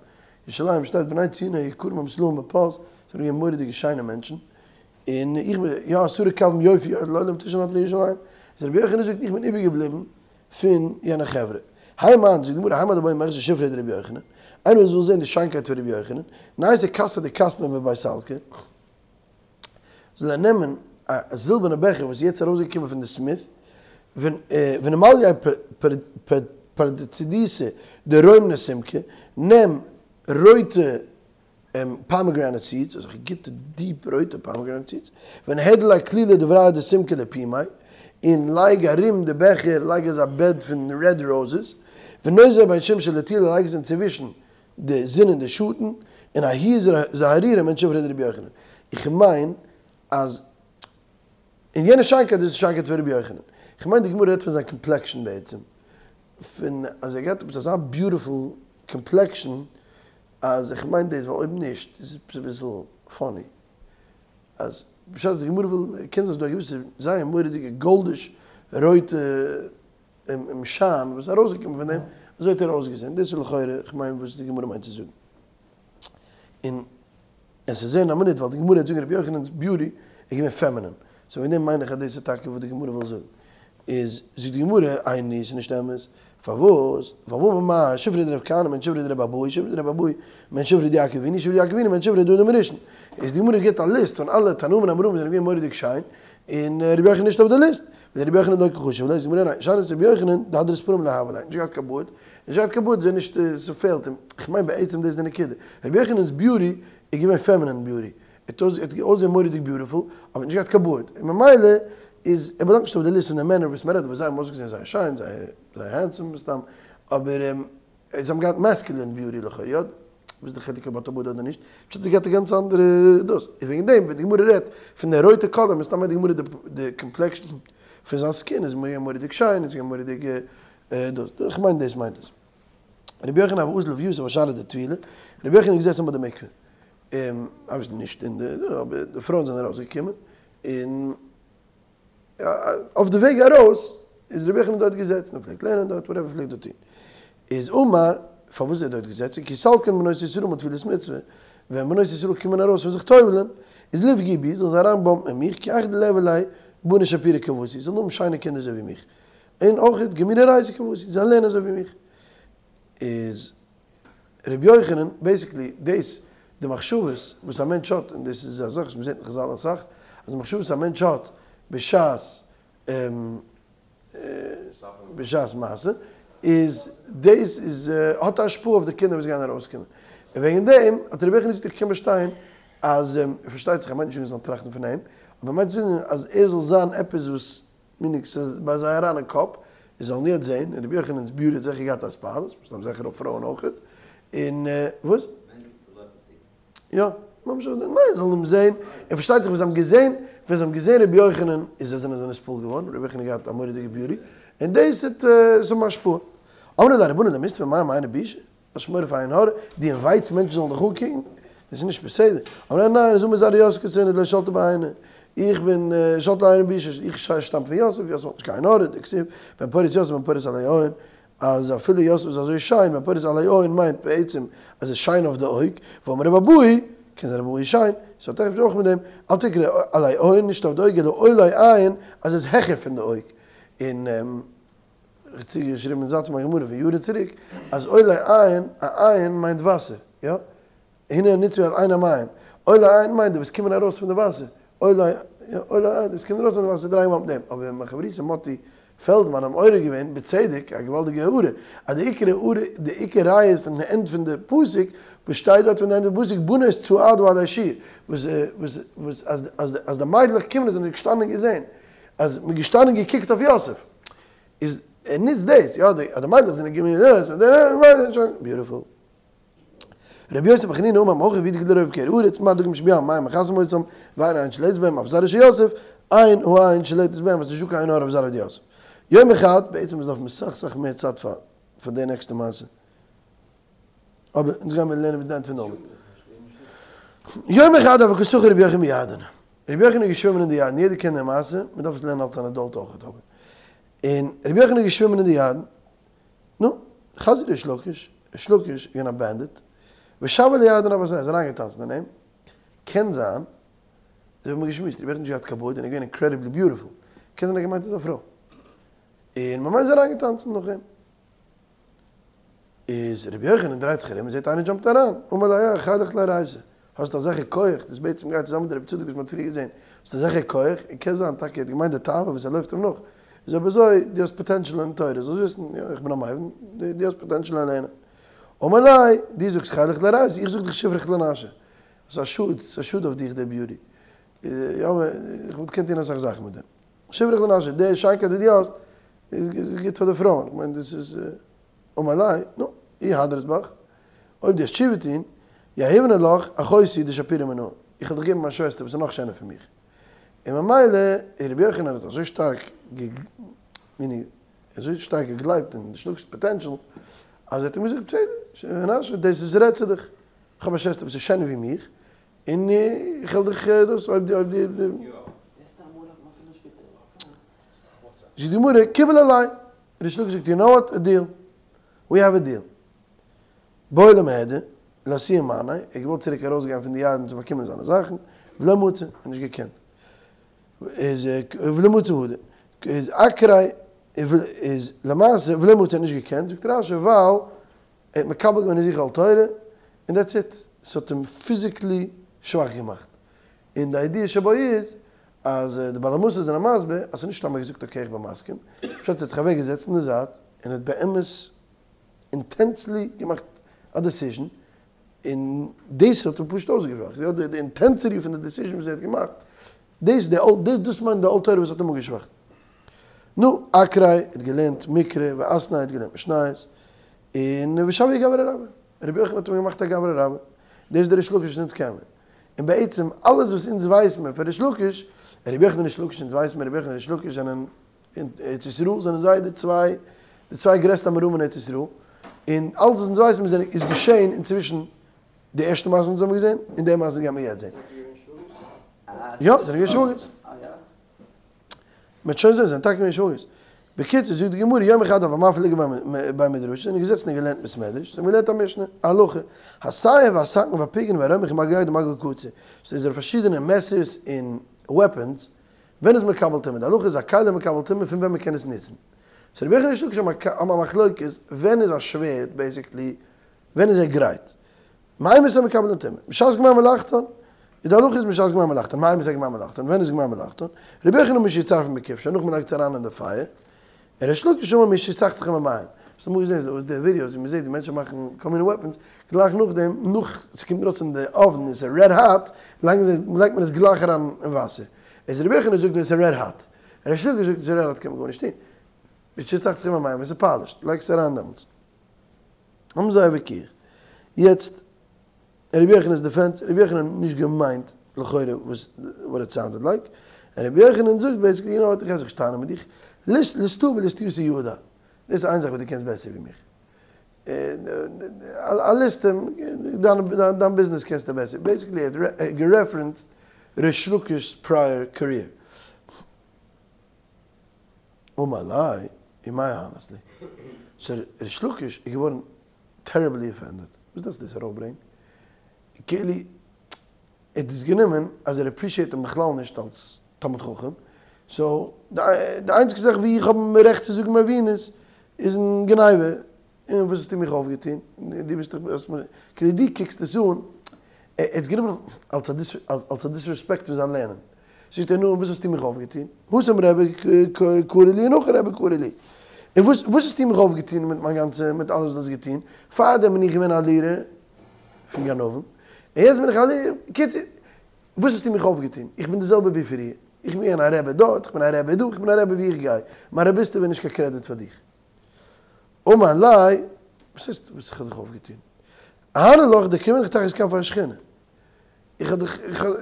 ירושלים שטייט בני ציון היקרים המסולאים בפז, זענען געווען מורא'דיגע שיינע מענטשן, און איך בין, יא עשרה קבים יופי לעולם תשעה נטלה ירושלים, איז רבי יוחנן זאגט איך בין איבערגעבליבן פון יענע חברה. האי מאן, זאגט די גמרא, האי מאן דבעי למחזי שופריה דרבי יוחנן, איינער וואס וויל זען די שיינקייט פון רבי יוחנן, ניתי כסא דכסמא מבי סלקא, זאל ער נעמען א זילבערנע בעכער וואס איז יעצט ארויסגעקומען פון די סמיט, ונימלייה פרדסדתא דרומני סומקא, נעם רויטע פאמעגרענעט סידס, אזעלכע גוטע דיעפ רויטע פאמעגרענעט סידס, וניהדר ליה כלילא דבראי דסומקא לפומיה, און לייג ארום די בעכער לייג אזא בעד פון רעד ראוזעס, ונוזליה בין שמשי לטולא, לייג עס אינצווישן די זון און די שאטן, און ההיא זהרירא מעין שופריה דרבי יוחנן. איך מיין אז אין יענע שיינקייט איז די שיינקייט פון רבי יוחנן. איך מיין די גמרא רעדט פון זיין קאמפלעקשאן בעצם. פון אז ער געהאט עפעס אזא ביוטיפול קאמפלעקשאן אז איך מיין דאס ווייל אויב נישט איז עס אביסל פאני אז בשעת די גמרא וויל קען זיין ס'איז דא א געוויסע זייער מורא'דיגע גאלדיש רויטע און שיין וואס איז ארויסגעקומען פון דעם, אזוי האט ער אויסגעזען, דאס איז לכאורה, איך מיין וואס די גמרא מיינט צו זאגן. און עס איז זעהן א מינוט, ווייל די גמרא וועט זאגן רבי יוחנן'ס ביוטי איז געווען פעמינין, סאו וועגן דעם מיין איך אז דאס איז טאקע וואס די גמרא וויל זאגן. איז זאגט די גמרא, איני, ס'איז נישט אמת, פארוואס? והאמר מר, שופריה דרב כהנא מעין שופריה דרבי אבהו, שופריה דרבי אבהו מעין שופריה דיעקב אבינו, שופריה דיעקב אבינו מעין שופריה דאדם הראשון. איז די גמרא גיבט א ליסט פון אלע תנאים און אמוראים וואס זענען געווען מורא'דיג שיין, און רבי יוחנן איז נישט אויף די ליסט. ווען רבי יוחנן דלא קא חשיב ליה, זאגט די גמרא ניין, שאני רבי יוחנן דהדרת פנים לא הוה ליה, נישט געהאט קיין בארד, נישט געהאט קיין בארד איז ער נישט, ס'פעלט אים, איך מיין בעצם דאס איז די נקודה, רבי יוחנן'ס ביוטי איז געווען פעמינין ביוטי, ער האט אויסגעזען מורא'דיג ביוטיפול, אבער נישט געהאט קיין בארד, און ממילא איז ער באלאנגט נישט אויף די ליסט פון די מענער וואס מ'רעדט, וואס זיי האבן אויסגעזען זייער שיין, זייער הענדסאם מסתם, אבער זיי האבן געהאט מעסקולין ביוטי לכאו', יא? וואס איז די חילוק אויב האט א בארד אדער נישט? פשוט זי געהאט א גאנץ אנדערע דאס, און וועגן דעם ווען די גמרא רעדט פון די רויטע קאלער מסתם מיינט די גמרא די קאמפלעקשאן פון זיין סקין איז געווען מורא'דיג שיין, איז געווען מורא'דיג דאס, איך מיין דאס מיינט עס. רבי יוחנן הוה אזיל ויתיב אשארא דטבילה, רבי יוחנן איז געזעצן ביי די מקווה, אבוויעסלי נישט אין די, אבער די פרויען זענען ארויסגעקומען, און אויף די וועג ארויס איז רבי יוחנן דארט געזעצן, ער פלעגט לערנען דארט, וואטעווער ער פלעגט דארט טון. איז אמר, פארוואס איז ער דארט געזעצן? כי סלקן בנות ישראל מטבילת מצוה, ווען בנות ישראל קומען ארויס פון זיך טובל'ען, איז ליפגעו בי, זאלן זיי אריינבאמפן אין מיך, כי היכי דליהוו להו בני שפירי כוותי, זאלן האבן שיינע קינדער אזוי ווי מיך, און אויך גמירי אורייתא כוותי, זאלן לערנען אזוי ווי מיך. איז רבי יוחנן, בעיסיקלי דאס די מחשבות וואס א מענטש האט, און דאס איז א זאך וואס מ'זעט אין חזל אסאך, אז די מחשבות וואס א מענטש האט בשעת בשעת מעשה, איז דאס איז האט א השפעה אויף די קינדער וואס גייען ארויסקומען. און וועגן דעם האט רבי יוחנן געזאגט איך קען באשטיין אז, פארשטייט זיך ער מיינט נישט זאגן זיי זאלן טראכטן פון אים, אבער ער מיינט זאגן אז ער זאל זיין עפעס וואס מינינג ס'איז ביי זיי אריין אין קאפ. זיי זאלן יעצט זעהן, און רבי יוחנן'ס beauty האט זיכער געהאט א התפעלות, מסתם זיכער אויף פרויען אויכעט, און וואס? יא, ממש אזוי, ניין, זאלן אים זעהן, און פארשטייט זיך ווען זיי האבן געזעהן, ווען זיי האבן געזעהן רבי יוחנן, איז זיי זענען זיי נתפעל געווארן, רבי יוחנן האט געהאט א מורא'דיגע beauty, און דאס האט עס האבן השפעה. אמרי ליה רבנן למיסתפי מר מעינא בישא, האסט מורא פאר עין הרע, דו invite סט מענטשן זאלן דיך אנקוקן, דאס איז נישט בסדר. אמרי ליה ניין, אזלא מזרעא דיוסף קאתינא דלא שלטא ביה עינא, איך בין שלטא עינא בישא, איך שטאם פון יוסף, יוסף האט נישט קיין עין הרע, דכתיב, בן פורת יוסף בן פורת עלי עין, אז אפילו יוסף איז אזוי שיין, בן פורת עלי עין מיינט בעצם אז ער איז שיין אויף די אויג, ואמר רבי אבהו, קען זיין רבי אבהו איז שיין, ס'האט עפעס אויך מיט דעם, אל תקרי עלי עין, נישט אויף די אויג, אלא עולי עין, אז ער איז העכער פון די אויג. און איך האב צוגעשריבן אין זאץ מיין גמרא פון יארן צוריק, אז עולי עין, א עין מיינט וואסער, יא? הנה נצבו על עין המים, עולי עין מיינט די וואס קומען ארויס פון די וואסער, עולי, יא, עולי עין, די וואס קומען ארויס פון די וואסער דרייען אויף דעם, אבער מיין חברותא מאטי פעלדמאן האבן מעורר געווען, בצדק, א געוואלדיגע הערה, אז די עיקר הערה, די עיקר ראיה איז פון די end פון די פסוק, וואס שטייט דארט פון די end פון פסוק, בנות צעדו עלי שור, וואס, וואס, וואס, אז, אז, אז די מיידלעך קומען און זענען געשטאנען און געזען, אז מ'איז געשטאנען און געקוקט אויף יוסף, איז ער נוצט דאס, יא, די, אז די מיידלעך זענען געקומען, שוין, beautiful. רבי יוסי בר חנינא אמר מהכא והוא דגדולה רואה בקרי הארץ, מה דגים שבים מים מכסים אותם, ואין עין שולטת בהם, אף זרעו של יוסף, אין העין שולטת בהם, אז נישטא קיין עין הרע אויף זרעו דיוסף. יום אחד, בעצם איז נאך אסאך סאך מער צייט פאר פאר די נעקסטע מעשה. אבער אונז גיימיר לערנען מיט די end פון די עמוד. יום אחד הוה קא שחי רבי יוחנן בירדן. רבי יוחנן איז געשווימען אין די ירדן, יעדער קען די מעשה, מען דארף עס לערנען אלס אן adult אויכעט אבער. און רבי יוחנן איז געשווימען אין די ירדן, נו, חזייה ריש לקיש, ריש לקיש איז געווען א bandit, ושוי לירדנא בתריה, איז אריינגעטאנצן אין אים, קען זיין, אזוי האבן מיר געשמועסט, רבי יוחנן האט נישט געהאט קיין בארד און איז געווען incredibly beautiful, קען זיין ער האט געמיינט ער איז א פרוי, און ממילא איז אריינגעטאנצן נאך אים. איז רבי יוחנן דרייט זיך ארום און זעט איינער jump ט אריין, אמר ליה חילך לאורייתא, האסט אזעלכע כח, דאס בעצם גייט צוזאמען מיט רבי צדוק וואס מען האט פריער געזען, האסט אזעלכע כח, און קען זיין טאקע ער האט געמיינט די תאווה וואס ער לויפט אים נאך, איז אויב אזוי, דו האסט potential אין תורה, זאלסט וויסן, יא איך בין א מבין, דו האסט potential אין לערנען. אמר ליה, דו זאגסט חילך לאורייתא, איך זאג דיך שברך לנשא. ס'איז א שאד, ס'איז א שאד אויף דיך די beauty. יא, איך וואלט געקענט טון אסאך זאכן מיט דעם. שברך לנשא, די שיינקייט וואס דו האסט, איז גוט פאר די פרויען, איך מיין דאס איז אמר ליה, נו, אי הדרת בך, אויב דו האסט תשובה טון, יהיבנא לך אחותי דשפירא מינאי, איך וועל דיך געבן מיין שוועסטער וואס איז נאך שענער פון מיך. און ממילא, רבי יוחנן האט אזוי שטארק אזוי שטארק געגלייבט אין ריש לקיש'ס potential, אז ער האט אים געזאגט, בסדר, מנשה, דאס איז רעדט צו דיך, איך האב א שוועסטער וואס איז שענער ווי מיך, און איך וועל דיך דאס, אויב דו, אויב דו. זאגט די גמרא, קיבל עליה, ריש לקיש זאגט, you know what, a deal, we have a deal. בעי למהדר, לאתויי מאניה, ער האט געוואלט צוריק ארויסגיין פון די ירדן צו באקומען זיינע זאכן, ולא מצי, ער האט נישט געקענט. איז ולא מצי הדר, איז אקריי, איז למעשה ולא מצי ער האט נישט געקענט, זאגט רש"י, ווייל ער האט מקבל געווען אין זיך עול תורה, און that's it, עס האט אים physically שוואך געמאכט. און די idea שבו איז, אז די בעלי מוסר זענען מסביר אז ס'איז נישט סתם ער האט געזאגט okay איך בין מסכים, פשט ער האט זיך אוועק געזעצט אין די זייט און האט באמת intensely געמאכט א decision, און דאס האט אים פשוט אויסגעשוואכט, יא די intensity פון די decision וואס ער האט געמאכט, דאס די דאס מיינט די עול תורה וואס האט אים אפגעשוואכט. נו, אקריי האט געלערנט מקרא ואתני האט געלערנט משניות, און ושוייה גברא רבה, רבי יוחנן האט אים געמאכט א גברא רבה, דאס איז די ריש לקיש וואס אונז קענען. און בעצם אלעס וואס אונז ווייס מיר פון ריש לקיש, רבי יוחנן און ריש לקיש אונז ווייס מיר רבי יוחנן און ריש לקיש זענען אין ארץ ישראל זענען זיי די צוויי די צוויי גרעסטע אמוראים אין ארץ ישראל, און אלעס וואס אונז ווייס מיר זענען איז געשען אינצווישן די ערשטע מעשה וואס אונז האבן געזען און די מעשה וואס גיימיר יעצט זען. יא, זענען געווען שוואגערס. מ'וועט שוין זען, זענען טאקע געווען שוואגערס. בקיצור, זאגט די גמרא, יום אחד הוו מפלגי בי מדרשא, זענען געזעצן און געלערנט בית מדרש, זיי האבן געלערנט א משנה, א הלכה, הסייף והסכין והפיגרין והרומח ומגל יד ומגל קציר, ס'איז דא פארשידענע מעסערס און weapons, ווען איז מקבל טומאה? די הלכה איז א כלי מקבל טומאה פון ווען מ'קען עס נוצן. so רבי יוחנן ריש לקיש האבן א מחלוקת ווען איז א שווערד basically, ווען איז ער גרייט? מאימתי מקבלין טומאה? בשעת גמר מלאכתן, איז די הלכה איז בשעת גמר מלאכתן, מאימתי גמר מלאכתן, ווען איז גמר מלאכתן? רבי יוחנן משיצרפן בכבשן, נאך מ'לייגט עס אריין אין די פייער, און ריש לקיש אמר משיצחצחן במים. האסט אמאל געזען די videos ווי מ'זעט ווי מענטשן מאכן כל מיני weapons, גלייך נאכדעם, נאך ס'קומט ארויס פון די oven און ס'איז red hot, לייגן זיי, לייגט מען עס גלייך אריין אין וואסער. איז רבי יוחנן זאגט עס איז red hot. ריש לקיש זאגט עס איז red hot קען מען גארנישט טון. בשצחצחו במים, ווען ס'איז polished, לייג עס אריין דעמאלטס. האבן זיי א וויכוח. יעצט, רבי יוחנן'ס defense, רבי יוחנן האט נישט געמיינט לכאורה וואס what it sounded like, און רבי יוחנן זאגט basically, you know what, איך גיי זיך נישט טענה'ן מיט דיך, לסטאה בלסטיותא ידע, דאס איז איין זאך וואס דו קענסט בעסער ווי מיך. א ליסטים, דיין ביזנעס קענסטו בעסער. Basically ער האט גע referenced ריש לקיש's prior career. אמר ליה, ומאי אהנית לי. So ריש לקיש איז געווארן terribly offended. וואס דארפסטו דאס ארויפברענגן? כאילו ער האט דאס גענומען אז ער appreciate אים בכלל נישט אלס תלמיד חכם. So די איינציגסטע זאך ווי איך האב רעכט צו זאגן מבינות איז אין גניבה. און וואס האסטו מיך אויפגעטון? דו ביסט דאך, האסט מיך, כאילו דו קוקסט עס אן, ער האט עס גענומען אלס א disrespect פון זיין לערנען. זאגט ער, נו, און וואס האסטו מיך אויפגעטון? התם רבי קרי לי און הכא רבי קרי לי. און וואס וואס האסטו מיך אויפגעטון מיט מיין גאנצע, מיט אלעס וואס דו האסט געטון? פארדעם בין איך געווען א leader פון גנבים, און יעצט בין איך א leader, קיצור, וואס האסטו מיך אויפגעטון? איך בין די זעלבע ווי פריער. איך בין געווען א רבי דארט, איך בין א רבי דא, איך בין א רבי וואו איך גיי. מיין רביסטעווע איז נישט קיין קרעדיט פאר דיך. אמר ליה, וואס הייסט וואס איך האב דיך אויפגעטון? אהני לך דקרבינך תחת כנפי השכינה. איך האב דיך, איך האב,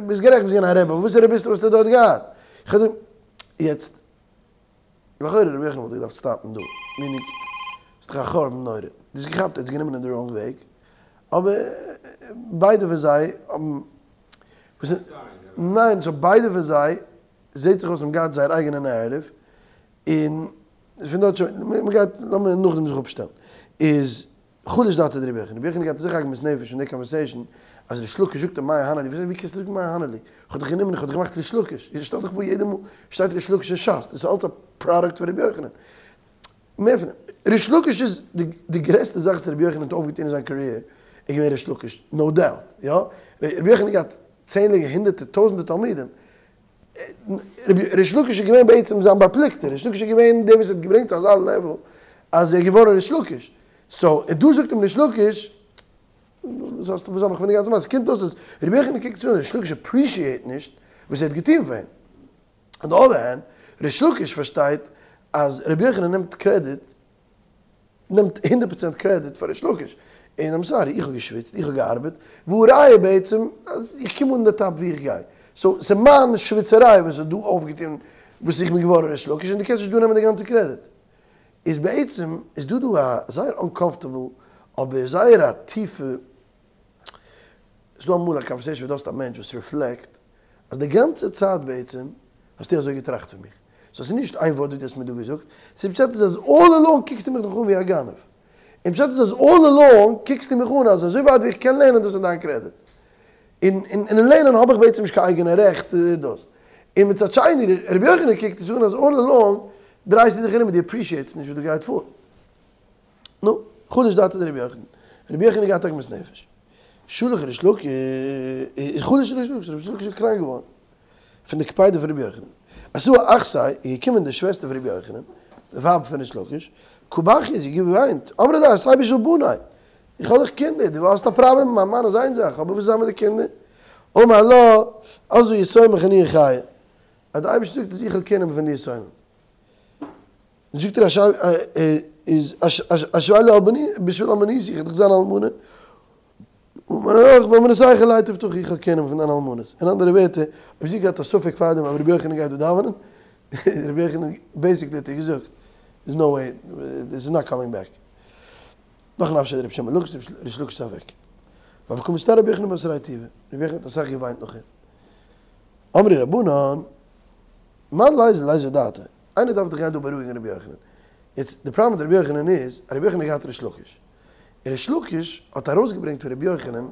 ביסט גערעכט ביסט געווען א רבי, אבער וואס רביסטעווע האסטו דארט געהאט? איך האב דיך, יעצט, לכאורה רבי יוחנן וואלט געדארפט stop ן דא, meaning, ס'איז דאך א חורבן נורא, דו האסט געכאפט ער האט עס גענומען אין די wrong וועג, אבער ביידע פון זיי האבן, ניין, so ביידע פון זיי זעט זיך אויס האבן געהאט זייער אייגענע narrative, און פון דארט שוין, מען גייט, לאמיר נאכדעם זיך אפשטעלן, איז חלש דעתיה דרבי יוחנן, רבי יוחנן געהאט אזעלכע עגמת נפש פון די conversation, אז ריש לקיש זאגט אים מאי אהני לי, ווי קענסטו זאגן מאי אהני לי, איך האב דיך גענומען, איך האב דיך געמאכט ריש לקיש, איך שטעל דיך פאר יעדע מאל שטייט ריש לקיש אין שס, דאס איז אלץ א product פון רבי יוחנן. מער פון דעם, ריש לקיש איז די גרעסטע זאך וואס רבי יוחנן האט אויפגעטון אין זיין career, איז געווען ריש לקיש, no doubt, יא, רבי יוחנן האט געהאט צענדליגע הונדערטער טויזענטער תלמידים, ריש לקיש איז געווען בעצם זיין בר פלוגתא, ריש לקיש איז געווען דער וואס האט געברענגט צו אזא level אז ער איז געווארן ריש לקיש, so דא זאגט אים ריש לקיש, וואס האסטו וואס האב איך פון די גאנצע מעשה, קומט אויס אז רבי יוחנן קוקט צו און ריש לקיש appreciate נישט וואס ער האט געטון פאר אים, on the other hand, ריש לקיש פארשטייט אז רבי יוחנן נעמט קרעדיט נעמט הונדערט פראצענט קרעדיט פאר ריש לקיש, און I'm sorry, איך האב געשוויצט, איך האב געארבעט, והא ראיה בעצם אז איך קום אן די top ווי איך גיי, so ס'איז מיין שוויצעריי וואס האט דא אויפגעטון וואס איך בין געווארן ריש לקיש און דו קענסט נישט דא נעמען די גאנצע קרעדיט. איז בעצם איז דא דא א זייער uncomfortable אבער זייער א טיפע, ס'איז דא אמאל א conversation ווי דו האסט א מענטש וואס reflect אז די גאנצע צייט בעצם האסטו אזוי געטראכט פון מיך. So ס'איז נישט איין ווארט וואס דו האסט מיר דא געזאגט, ס'איז פשט איז אז all along קוקסטו מיך נאך אן ווי א גנב. און פשט איז אז all along קוקסטו מיך אן אז אזוי ווייט ווי איך קען לערנען דאס איז דיין קרעדיט. און אין לערנען האב איך בעצם נישט קיין אייגענע רעכט דאס. און מצד שני רבי יוחנן קוקט עס אן אז all along דרייסטו דיך ארום און דו appreciate סט נישט וואס דא גייט פאר. נו, חלש דעתיה דרבי יוחנן. רבי יוחנן האט געהאט עגמת נפש. שלח ריש לקיש, חלש ריש לקיש, ריש לקיש איז קראנק געווארן פון די קפידה פון רבי יוחנן. אתא אחתיה איז געקומען די שוועסטער פון רבי יוחנן, די ווייב פון ריש לקיש, קא בכיא, זי האט געוויינט, אמרה ליה עשה בשביל בני, איך האב דאך קינדער, דו האסט א פראבלעם מיט מיין מאן איז איין זאך, אבער וואס איז זיין מיט די קינדער? אמר לה, עזבו יתומיך אני אחיה, אז די אייבערשטער זאגט אז איך וועל קעיר נעמען פון די יתומים. זאגט ער איז השווה לי אלמני בשביל אלמנותי איך וועל דאך זיין אלמנה ואלמנותיכם עלי תבטחו איך וועל קעיר נעמען פון דיינע אלמנות אין אנדערע ווערטער אויב זי האט געהאט א ספק פארדעם אויב רבי יוחנן גייט דא דאווענען רבי יוחנן basically האט ער געזאגט there's no way this is not coming back נח נפשיה דרבי שמעון לקיש ריש לקיש איז אוועק והוה קא מצטער רבי יוחנן בתריה טובא רבי יוחנן האט אסאך געוויינט נאך אים אמרי רבנן מאן ליזיל לאיזויי דעתיה איינער דארף דאך גיין דא בארואיגן רבי יוחנן. יעצט די פראבלעם מיט רבי יוחנן איז, אז רבי יוחנן האט געהאט ריש לקיש. און ריש לקיש האט ארויסגעברענגט פון רבי יוחנן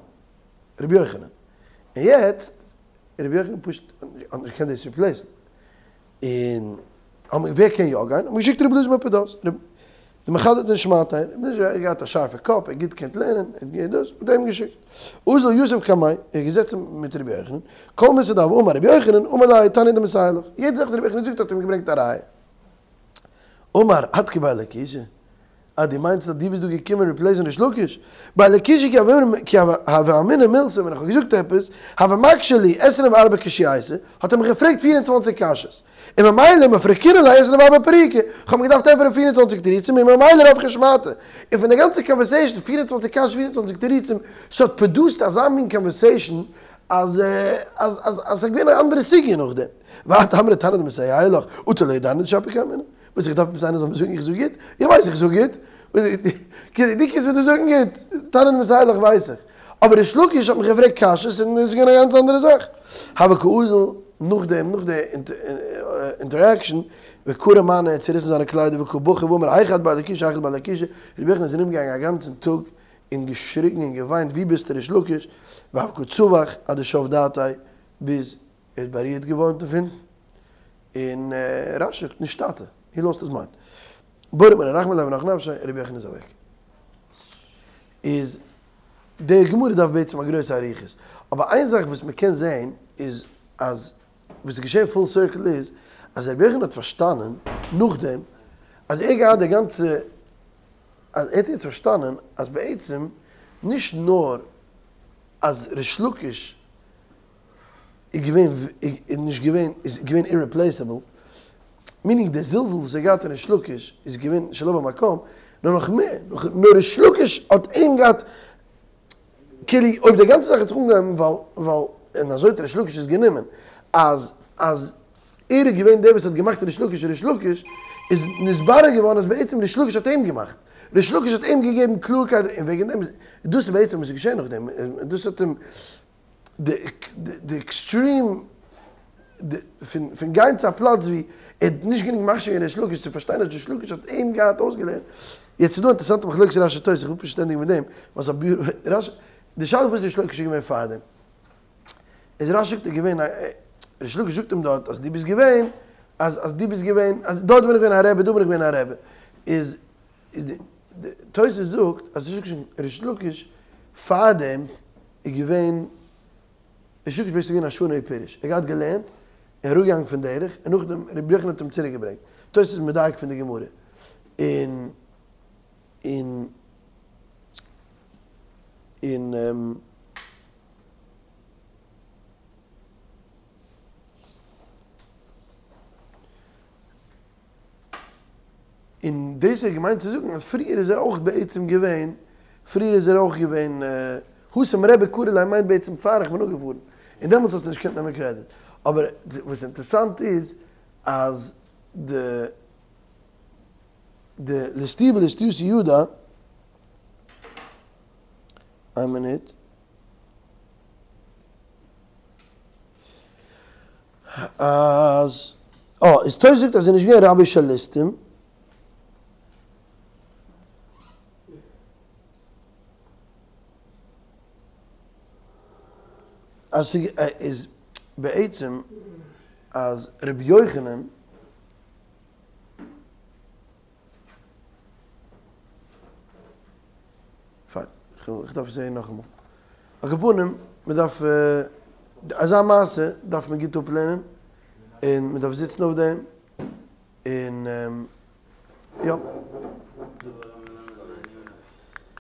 רבי יוחנן. און יעצט רבי יוחנן פשוט האט נישט געקענט דאס replace ן. און האט מען ווער קען יא גיין? האט מען געשיקט רבי אלעזר בן פדת. דמחדד נשמתיה, רבי אלעזר האט געהאט א שארפע קאפ, ער האט גוט געקענט לערנען, ער האט געהערט דאס, מ'האט אים געשיקט. אזל יתיב קמיה, ער האט געזעצן מיט רבי יוחנן, כל מילתא דהוה אמר רבי יוחנן, אמר ליה תניא דמסייע לך, יעדע זאך וואס רבי יוחנן זאגט האט ער אים געברענגט א ראיה. אמר עד כי בי אלקותא. אה, דו מיינסט אז דו ביסט דא געקומען ריפלעיסן ריש לקיש? בי לקישא כי הוה אמינא מילתא ווען איך האב געזאגט עפעס, הוה מקשי לי עשרים וארבע קשייתא, האט ער מיך געפרעגט פיר און צוואנציג קשיות, און ממילא מפרקינא ליה עשרים וארבע פירוקי, איך האב אים געדארפט ענטפערן פיר און צוואנציג תירוצים און ממילא רווחא שמעתא. און פון די גאנצע קאנווערסעישן, פיר און צוואנציג קשיות פיר און צוואנציג תירוצים, ס'האט פראדוסט אזא מין קאנווערסעישן אז אז אז אז ס'איז געווען א אנדערע סוגיא נאכדעם. ואת אמרת תנא דמסייע לך, אטו לא ידענא דשפיר קאמינא. וואס איך דארף עפעס איינער זאל מיר זאגן איך זאג גוט? איך ווייס איך זאג גוט. דו קומסט מיר דא זאגן גוט? תנא דמסייע לך ווייס איך. אבער ריש לקיש האט מיך געפרעגט קשיות און עס איז געווען א גאנץ אנדערע זאך. הוה קאזיל נאכדעם נאך די אינטערעקשאן וקרע מאני האט צוריסן זיינע קליידער וקא בכי ואמר היכא את בי לקישא היכא את בי לקישא רבי יוחנן איז ארומגעגאנגען א גאנצן טאג און געשריגן און געוויינט ווי ביסטו ריש לקיש והוה קא צווח עד דשב דעתיה ביז ער איז בארירט געווארן דערפון און רש"י זאגט נשתטה, הי לאסט היז מיינד. ברי מר רחמי ליה ונח נפשיה, רבי יוחנן איז אוועק. איז די גמרא דארף בעצם א גרויסע אריכות, אבער איין זאך וואס מען קען זעהן איז אז וואס איז געשעהן פול סירקל איז אז רבי יוחנן האט פארשטאנען נאכדעם אז ער געהאט די גאנצע אז ער האט יעצט פארשטאנען אז בעצם נישט נאר אז ריש לקיש איז געווען איז נישט געווען איז געווען אירעפלעיסעבל, מינינג די זלזול וואס ער געהאט אין ריש לקיש איז געווען שלא במקום, נאר נאך מער, נאר ריש לקיש האט אים געהאט כאילו אויב די גאנצע זאך האט זיך אנגעהויבן ווייל ווייל און אזוי האט ריש לקיש עס גענומען אז אז ער איז געווען דער וואס האט געמאכט ריש לקיש ריש לקיש, איז נתברר געווארן אז בעצם ריש לקיש האט אים געמאכט, ריש לקיש האט אים געגעבן קלארקייט און וועגן דעם איז דאס איז בעצם וואס איז געשען נאכדעם, דאס האט אים די עקסטרים פון גיין צו א פלאץ ווי ער האט נישט גענוג מחשיב געווען ריש לקיש צו פארשטיין אז ריש לקיש האט אים געהאט אויסגעלערנט. יעצט איז דא א אינטערעסאנטע מחלוקת רש"י תוס', איך וויל פשוט ענדיגן מיט דעם, וואס רש"י, די שאלה וואס ריש לקיש איז געווען פארדעם. איז רש"י זאגט ער געווען א, ריש לקיש זאגט אים דארט אז דו ביסט געווען, אז אז דו ביסט געווען, אז דארט בין איך געווען א רבי, דא בין איך געווען א רבי. איז די תוס' זאגט אז ריש לקיש פארדעם איז געווען, ריש לקיש בעצם געווען א שנה ופירש, ער האט געהאט געלערנט, און אראפגעגאנגען פון דרך, און נאכדעם רבי יוחנן האט אים צוריק געברענגט, תוס' איז מדייק פון די גמרא, און און און. און דאס האט געמיינט צו זאגן אז פריער איז ער אויך בעצם געווען, פריער איז ער אויך געווען, התם רבי קרי ליה מיינט בעצם פאר איך בין אפגעפארן, און דעמאלטס האסטו נישט געקענט נעמען קרעדיט. אבער וואס אינטערעסאנט איז אז די די לסטי ולסטיותא ידע, איין מינוט. אז אה, איז תוס' זאגט אז ער איז נישט געווען רבי של ליסטים. אז ס'איז בעצם אז רבי יוחנן פיין, איך דארף זעהן נאכאמאל. על כל פנים, מען דארף, אזא מעשה דארף מען גוט אפלערנען, און מען דארף זיצן אויף דעם, און יא.